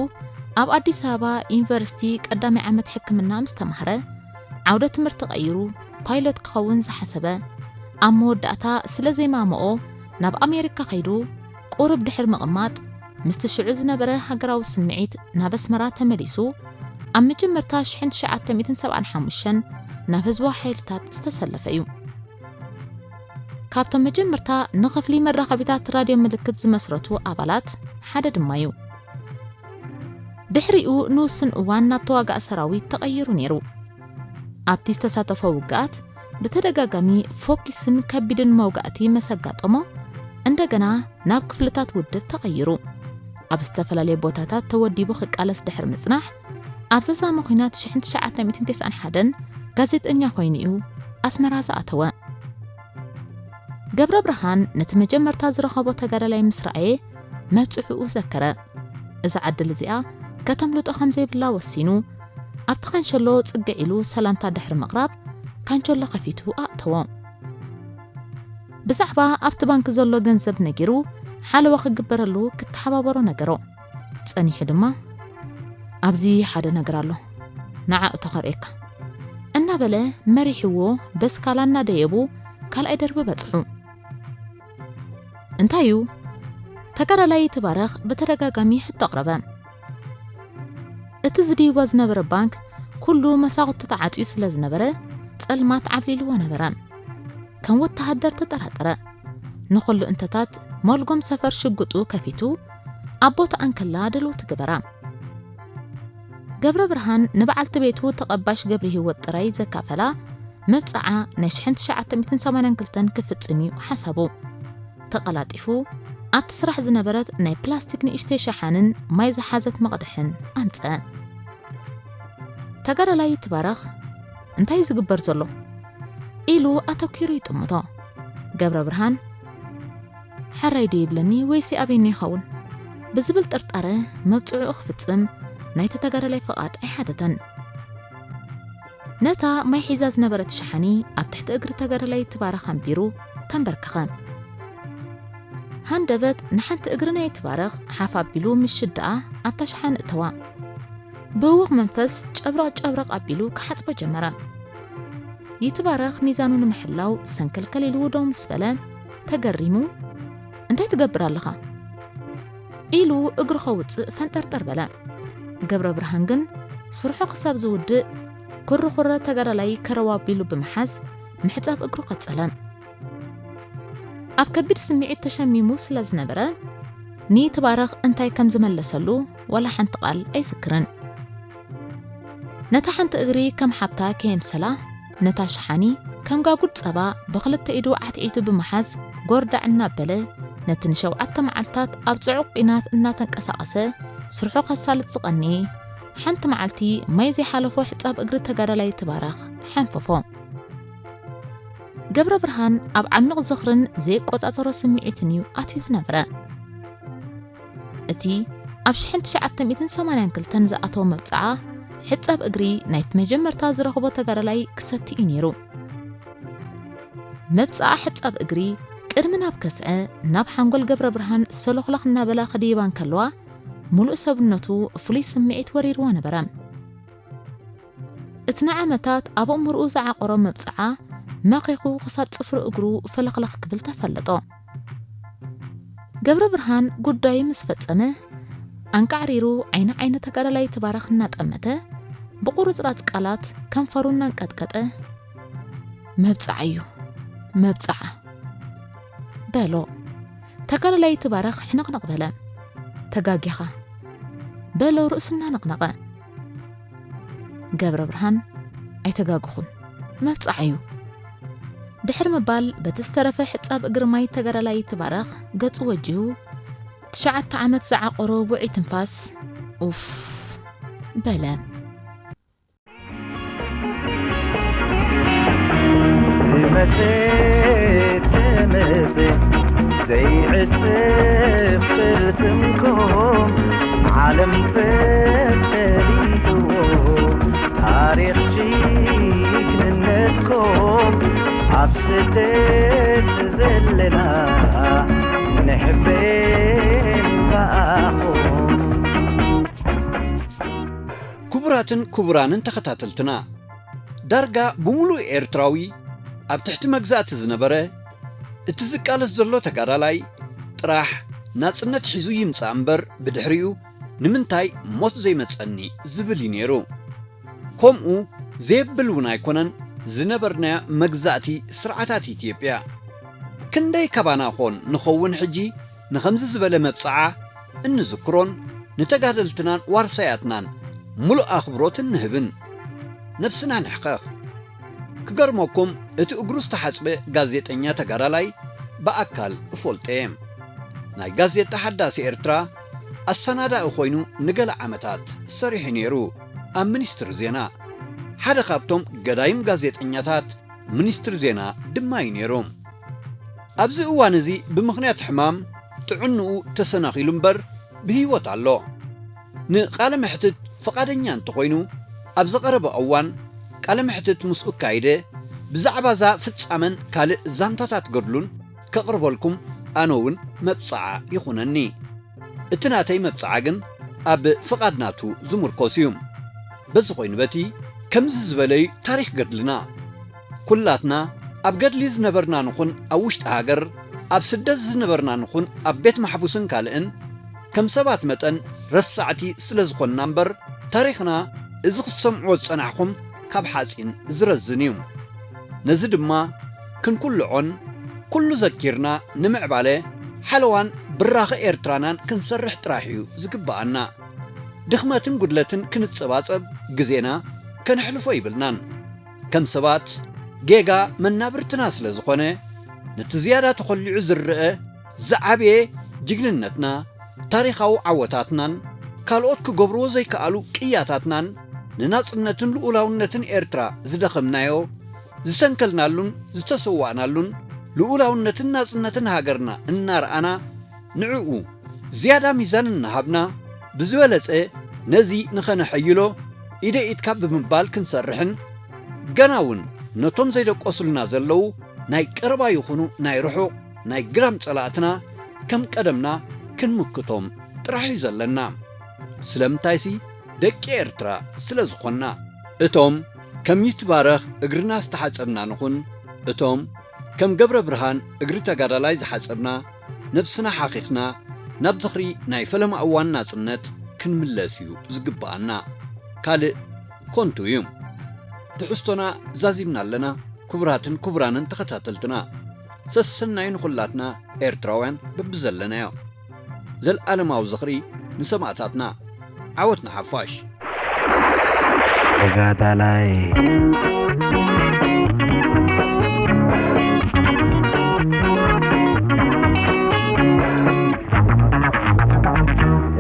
ኣብ ኣዲስ ኣበባ ዩኒቨርሲቲ ቀዳማይ ዓመት ሕክምና ምስ ተማህረ ዓውደ ትምህርቲ ቀይሩ ፓይሎት ክኸውን ዝሓሰበ ኣብ መወዳእታ ስለ ዘይማምኦ ናብ ኣሜሪካ ከይዱ ቁሩብ ድሕሪ ምቕማጥ ምስቲ ሽዑ ዝነበረ ሃገራዊ ስምዒት ናብ ኣስመራ ተመሊሱ ኣብ መጀመርታ ሽሕን ትሽዓተ ሚእትን ሰብዓን ሓሙሽተን ናብ ህዝባዊ ሓይልታት ዝተሰለፈ እዩ። ካብቶም መጀመርታ ንኽፍሊ መራኸቢታት ራድዮ ምልክት ዝመስረቱ ኣባላት ሓደ ድማ እዩ። ድሕሪኡ ንውሱን እዋን ናብ ተዋጋእ ሰራዊት ተቐይሩ ነይሩ። ኣብቲ ዝተሳተፎ ውግኣት ብተደጋጋሚ ፎኪስን ከቢድን መውጋእቲ መሰጋጠሞ እንደገና ናብ ክፍልታት ውድብ ተቐይሩ። ኣብ ዝተፈላለየ ቦታታት ተወዲቡ ክቃለስ ድሕሪ ምጽናሕ ኣብ ዘዛሚ ኲናት ሽሕን ትሽዓተ ሚእትን ተስዓን ሓደን ጋዜጠኛ ኮይኑ እዩ ኣስመራ ዝኣተወ። ገብረ ብርሃን ነቲ መጀመርታ ዝረኸቦ ተጋዳላይ ምስ ረኣየ መብጽሑኡ ዘከረ። እዛ ዕድል እዚኣ ከተምልጦ ከም ዘይብላ ወሲኑ ኣብቲ ካንሸሎ ጽግዕ ኢሉ ሰላምታ ድሕሪ ምቕራብ ካንቸሎ ከፊቱ ኣእተዎ። ብዛዕባ ኣብቲ ባንክ ዘሎ ገንዘብ ነጊሩ ሓለዋ ክግበረሉ ክተሓባበሮ ነገሮ። ጸኒሑ ድማ ኣብዚ ሓደ ነገር ኣሎ፣ ንዓ እቶ ከርእየካ እናበለ መሪሕዎ በስካላ እናደየቡ ካልኣይ ደርቢ በጽሑ። እንታይ እዩ? ተጋዳላይ ይትባረኽ ብተደጋጋሚ ሕቶ ኣቕረበ። እቲ ዝድይቦ ዝነበረ ባንክ ኩሉ መሳኹቲ ተዓጽዩ ስለ ዝነበረ ጸልማት ዓብሊልዎ ነበረ። ከም ወተሃደር ተጠራጠረ። ንኹሉ እንተታት ሞልጎም ሰፈር ሽጉጡ ከፊቱ ኣብ ቦታኣ እንከላ ድልውቲ ግበራ። ገብረ ብርሃን ንበዓልቲ ቤቱ ተቐባሽ ገብረ ህይወት ጥራይ ዘካፈላ መብጽዓ ናይ ሽሕን ትሽዓተ ሚእትን ሰማንያን ክልተን ክፍጽም እዩ ሓሳቡ። ተቐላጢፉ ኣብቲ ስራሕ ዝነበረት ናይ ፕላስቲክ ንእሽተይ ሸሓንን ማይ ዝሓዘት መቕድሕን ኣምጸ። ተጋዳላይ ይትባረኽ እንታይ እዩ ዝግበር ዘሎ ኢሉ ኣተኲሩ ይጥምቶ። ገብረ ብርሃን ሕራይ ድዩ ይብለኒ ወይሲ ኣበየኒ ይኸውን ብዝብል ጥርጣረ መብጽዕኡ ክፍጽም ናይቲ ተጋዳላይ ፍቓድ ኣይሓተተን። ነታ ማይ ሒዛ ዝነበረት ሸሓኒ ኣብ ትሕቲ እግሪ ተጋዳላይ ይትባረኽ ኣንቢሩ ተንበርከኸ። ሃንደበት ንሓንቲ እግሪ ናይ ይትባረኽ ሓፍ ኣቢሉ ምስ ሽድኣ ኣብታ ሸሓኒ እተዋ። ብህውኽ መንፈስ ጨብረቕ ጨብረቕ ኣቢሉ ክሓጽቦ ጀመረ። ይትባረኽ ሚዛኑ ንምሕላው ሰንከልከል ኢሉ ደው ምስ በለ ተገሪሙ፣ "እንታይ ትገብር ኣለኻ?" ኢሉ እግሩ ከውጽእ ፈንጠርጠር በለ። ገብረ ብርሃን ግን ስርሑ ክሳብ ዝውድእ ኩርኩረ ተጋዳላይ ከረው ኣቢሉ ብምሓዝ ምሕጻብ እግሩ ቀጸለ። ኣብ ከቢድ ስምዒት ተሸሚሙ ስለ ዝነበረ ንይትባረኽ እንታይ ከም ዝመለሰሉ ዋላ ሓንቲ ቃል ኣይዝክርን። ነታ ሓንቲ እግሪ ከም ሓብታ ከየምሰላ ነታ ሸሓኒ ከም ጋጉድ ጸባ ብኽልተ ኢዱ ዓትዒቱ ብምሓዝ ጎርዳዕ እናበለ ነቲ ንሸውዓተ መዓልታት ኣብ ጽዑቕ ኲናት እናተንቀሳቐሰ ስርሑ ከሳልጥ ዝቐነየ ሓንቲ መዓልቲ ማይ ዘይሓለፎ ሕጻብ እግሪ ተጋዳላይ ይትባረኽ ሓንፈፎ። ገብረ ብርሃን ኣብ ዓሚቕ ዝኽርን ዘይቆጻጸሮ ስምዒትን እዩ ኣትዩ ዝነበረ። እቲ ኣብ ሽሕን ትሽዓተ ሚእትን ሰማንያን ክልተን ዝኣተወ መብጽዓ ሕጻብ እግሪ ናይቲ መጀመርታ ዝረኽቦ ተጋዳላይ ክሰቲ እዩ ነይሩ። መብጽዓ ሕጻብ እግሪ ቅድሚ ናብ ከስዐ ናብ ሓንጎል ገብረ ብርሃን ሰሎኽለኽ እናበላ ክድይባ እንከለዋ፣ ምሉእ ሰብነቱ ፍሉይ ስምዒት ወሪርዎ ነበረ። እቲ ንዓመታት ኣብ ኣእምሮኡ ዝዓቖሮ መብጽዓ መኺኹ ክሳብ ጽፍሪ እግሩ ፈለኽለኽ ክብል ተፈለጦ። ገብረ ብርሃን ጉዳዩ ምስ ፈጸመ፣ ኣንቃዕሪሩ ዓይኒ ዓይኒ ተጋዳላይ ይትባረኽ እናጠመተ፣ ብቑርጽራጽ ቃላት ከንፈሩ እናንቀጥቀጠ፣ "መብጽዓ እዩ፣ መብጽዓ" በሎ። ተጋዳላይ ትባረኽ ሕንቕንቕ በለ። "ተጋጊኻ" በሎ ርእሱ እናነቕነቐ። ገብረ ብርሃን "ኣይተጋግኹን፣ መብጽዓ እዩ" ድሕሪ ምባል በቲ ዝተረፈ ሕጻብ እግሪ ማይ ተጋዳላይ ትባረኽ ገጹ ወጂሁ ትሽዓተ ዓመት ዝዓቆሮ ውዑይ ትንፋስ ኡፍ በለ። ዝመጽእ ትመጽእ ዘይዕጽፍ ቅርጽምኩም ዓለም ፈሊጥዎ ታሪኽ ጅግንነትኩም ኣብ ስደት ዘለና ንሕበን ብኣኹም። ክቡራትን ክቡራንን ተኸታተልትና፣ ዳርጋ ብምሉእ ኤርትራዊ ኣብ ትሕቲ መግዛእቲ ዝነበረ፣ እቲ ዝቃለስ ዘሎ ተጋዳላይ ጥራሕ ናጽነት ሒዙ ይምጻእ እምበር፣ ብድሕሪኡ ንምንታይ ሞት ዘይመጸኒ ዝብል እዩ ነይሩ። ከምኡ ዘየብል እውን ኣይኮነን ዝነበርናዮ መግዛእቲ ስርዓታት ኢትዮጵያ። ክንደይ ካባና ኾን ንኸውን ሕጂ ንኸምዚ ዝበለ መብጽዓ እንዝክሮን ንተጋደልትናን ዋርሳያትናን ምሉእ ኣኽብሮት እንህብን። ነብስና ንሕኸኽ። ክገርመኩም፣ እቲ እግሩ ዝተሓጽበ ጋዜጠኛ ተጋዳላይ ብኣካል እፈልጦ እየ። ናይ ጋዜጣ ሓዳሲ ኤርትራ ኣሰናዳኢ ኮይኑ ንገለ ዓመታት ሰሪሑ ነይሩ። ኣብ ሚኒስትሪ ዜና ሓደ ካብቶም ገዳይም ጋዜጠኛታት ሚኒስትሪ ዜና ድማ እዩ ነይሩ። ኣብዚ እዋን እዚ ብምኽንያት ሕማም ጥዕንኡ ተሰናኺሉ እምበር ብህይወት ኣሎ። ንቃለ መሕትት ፍቓደኛ እንተኾይኑ ኣብ ዝቐረበ እዋን ቃለ መሕትት ምስኡ ኣካይደ ብዛዕባ እዛ ፍጻመን ካልእ ዛንታታት ገድሉን ከቕርበልኩም ኣነ እውን መብጽዓ ይኹነኒ። እቲ ናተይ መብጽዓ ግን ኣብ ፍቓድ ናቱ ዝምርኮስ እዩ። በዚ ኮይኑ በቲ ከምዚ ዝበለዩ ታሪኽ ገድልና ኩላትና ኣብ ገድሊ ዝነበርና ንኹን ኣብ ውሽጢ ሃገር ኣብ ስደት ዝነበርና ንኹን ኣብ ቤት ማሕቡስን ካልእን ከም ሰባት መጠን ረሳዕቲ ስለ ዝኾንና እምበር ታሪኽና እዚ ክትሰምዕዎ ዝጸናሕኹም ካብ ሓጺን ዝረዝን እዩ። ነዚ ድማ ክንኩልዖን ኩሉ ዘኪርና ንምዕባለ ሓለዋን ብራኸ ኤርትራናን ክንሰርሕ ጥራሕ እዩ ዝግብኣና። ድኽመትን ጉድለትን ክንጸባጸብ ግዜና ከነሕልፎ ይብልናን። ከም ሰባት ጌጋ መናብርትና ስለ ዝኾነ ነቲ ዝያዳ ተኾሊዑ ዝረኣ ዝዓበየ ጅግንነትና ታሪኻዊ ዓወታትናን ካልኦት ክገብርዎ ዘይከኣሉ ቅያታትናን ንናጽነትን ልኡላውነትን ኤርትራ ዝደኸምናዮ ዝሰንከልናሉን ዝተሰዋእናሉን ልኡላውነትን ናጽነትን ሃገርና እናረኣና ንዕኡ ዝያዳ ሚዛን እናሃብና ብዝበለጸ ነዚ ንኸነሐይሎ ኢደ ኢድካ ብምባል ክንሰርሕን ገና እውን ነቶም ዘይደቀሱልና ዘለዉ ናይ ቀረባ ይኹኑ ናይ ርሑቕ ናይ ግራም ጸላእትና ከም ቀደምና ክንምክቶም ጥራሕ እዩ ዘለና። ስለምንታይሲ ደቂ ኤርትራ ስለ ዝኾንና። እቶም ከም ይትባረኽ እግርና ዝተሓጸብና ንኹን፣ እቶም ከም ገብረ ብርሃን እግሪ ተጋዳላይ ዝሓጸብና፣ ነብስና ሓኺኽና ናብ ዝኽሪ ናይ ፈለማ እዋን ናጽነት ክንምለስ እዩ ዝግብኣና። ካልእ ኮንቱ እዩ። ትሕዝቶና ዛዚምና ኣለና። ክቡራትን ክቡራንን ተኸታተልትና፣ ሰሰናዩ ንኹላትና ኤርትራውያን በብዘለናዮ። ዘልኣለማዊ ዝኽሪ ንሰማእታትና። ዓወት ንሓፋሽ። ተጋዳላይ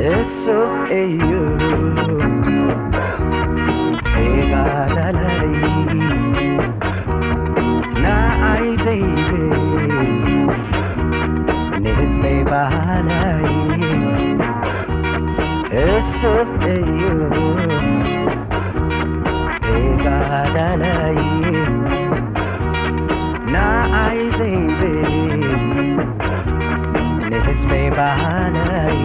እሱ እዩ ተጋዳላይ ንዓይ ዘይብል ንህዝበይ በሃላይ እሱ እዩ ተጋዳላይ ንዓይ ዘይብል ንህዝበይ በሃላይ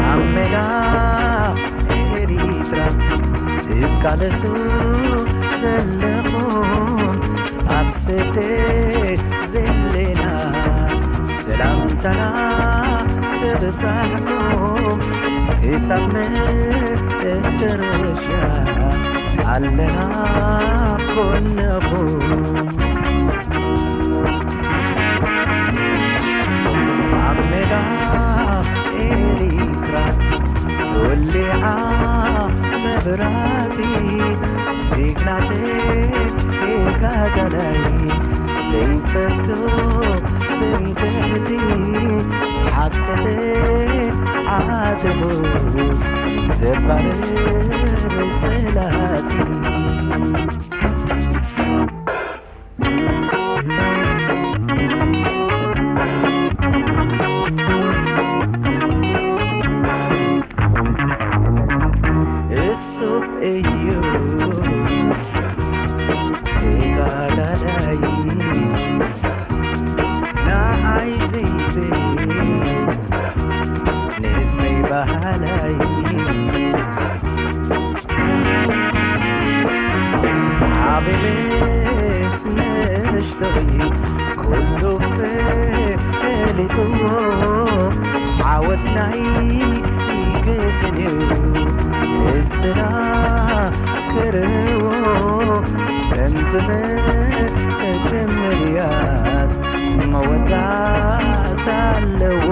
ኣብ ሜዳ ኤሪትራ ትቃለሱ ዘለኹም ኣብ ስደት ዘለና ሰላምታና ተብጻሕኩም ክሳብ መጨረሻ ኣለና ጎንኹም። ጽላቲ። እሱ እዩ ተጋዳላይ፣ ንዓይ ዘይብል ንህዝበይ በሃላይ። ዓብንስ ንእሽቶይ ኩሉ ፈሊጥዎ፣ ዓወት ናይ ግድን እዩ ህዝብና ክርእዎ። ከምቲ መጀመርያስ መወዳእታ ኣለዎ።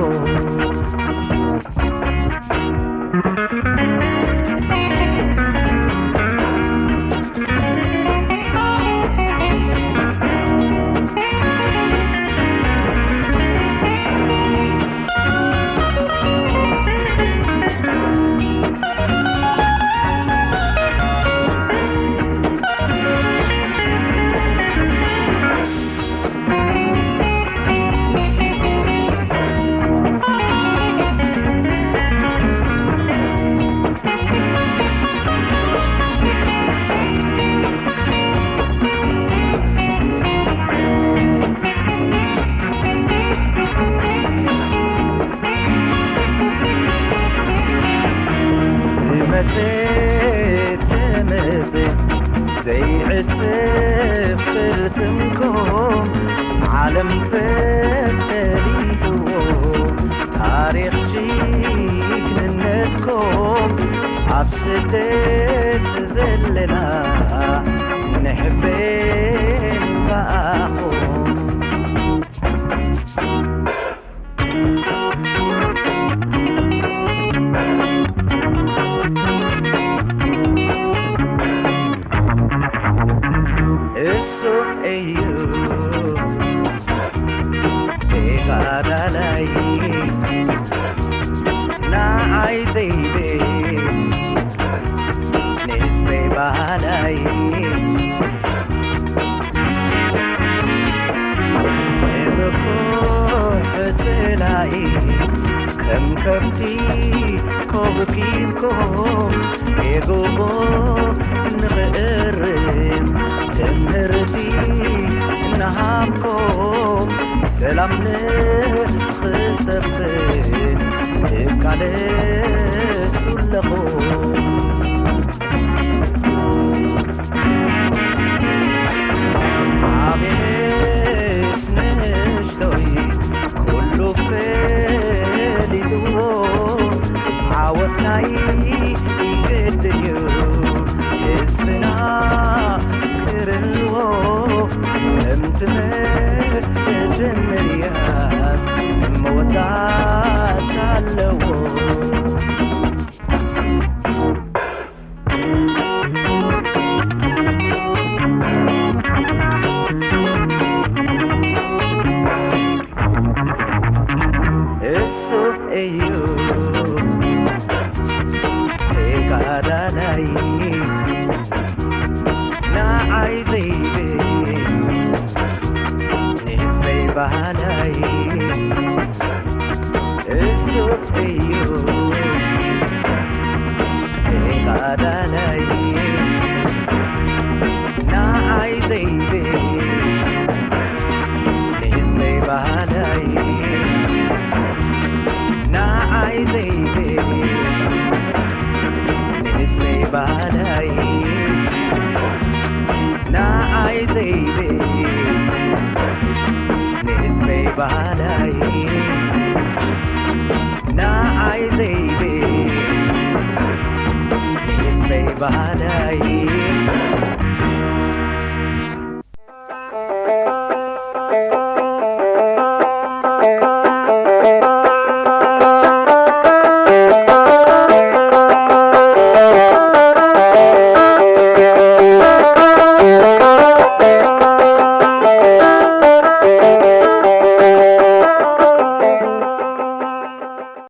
ዝመጸ ተመጸ ዘይዕጸፍ ቅልጽምኩም ዓለም ፈሊጥዎ ታሪኽ ጅግንነትኩም። ኣብ ስደት ዘለና ንሕበን ብኣኹም። እሱ እዩ ተጋዳላይ፣ ንዓይ ዘይብል ንህዝበይ በሃላይ። ንብኩሕ ጽላኢ ከም ከብቲ ኮብኪብኩም ጌግኡ ንኽእርም ትምህርቲ እናሃብኩም ሰላም ንኽሰፍን ትቃለሱ ኣለኹ። ዓብንስ ንእሽቶይ ኩሉ ፈሊጥዎ፣ ዓወት ናይ ግድን እዩ ህዝብና ክርእዎ። ከምቲ መጀመርያስ መወዳእታ ኣለዎ። እሱ እዩ ተጋዳላይ፣ ንዓይ ዘይብል ንህዝበይ በሃላይ። እሱ እዩ ተጋዳላይ፣ ንዓይ ዘይብል ንህዝበይ በሃላይ። ንዓይ ዘይብል ንህዝበይ በሃላይ። ንዓይ ዘይብል ንህዝበይ በሃላይ። ንዓይ ዘይብል ንህዝበይ በሃላይ።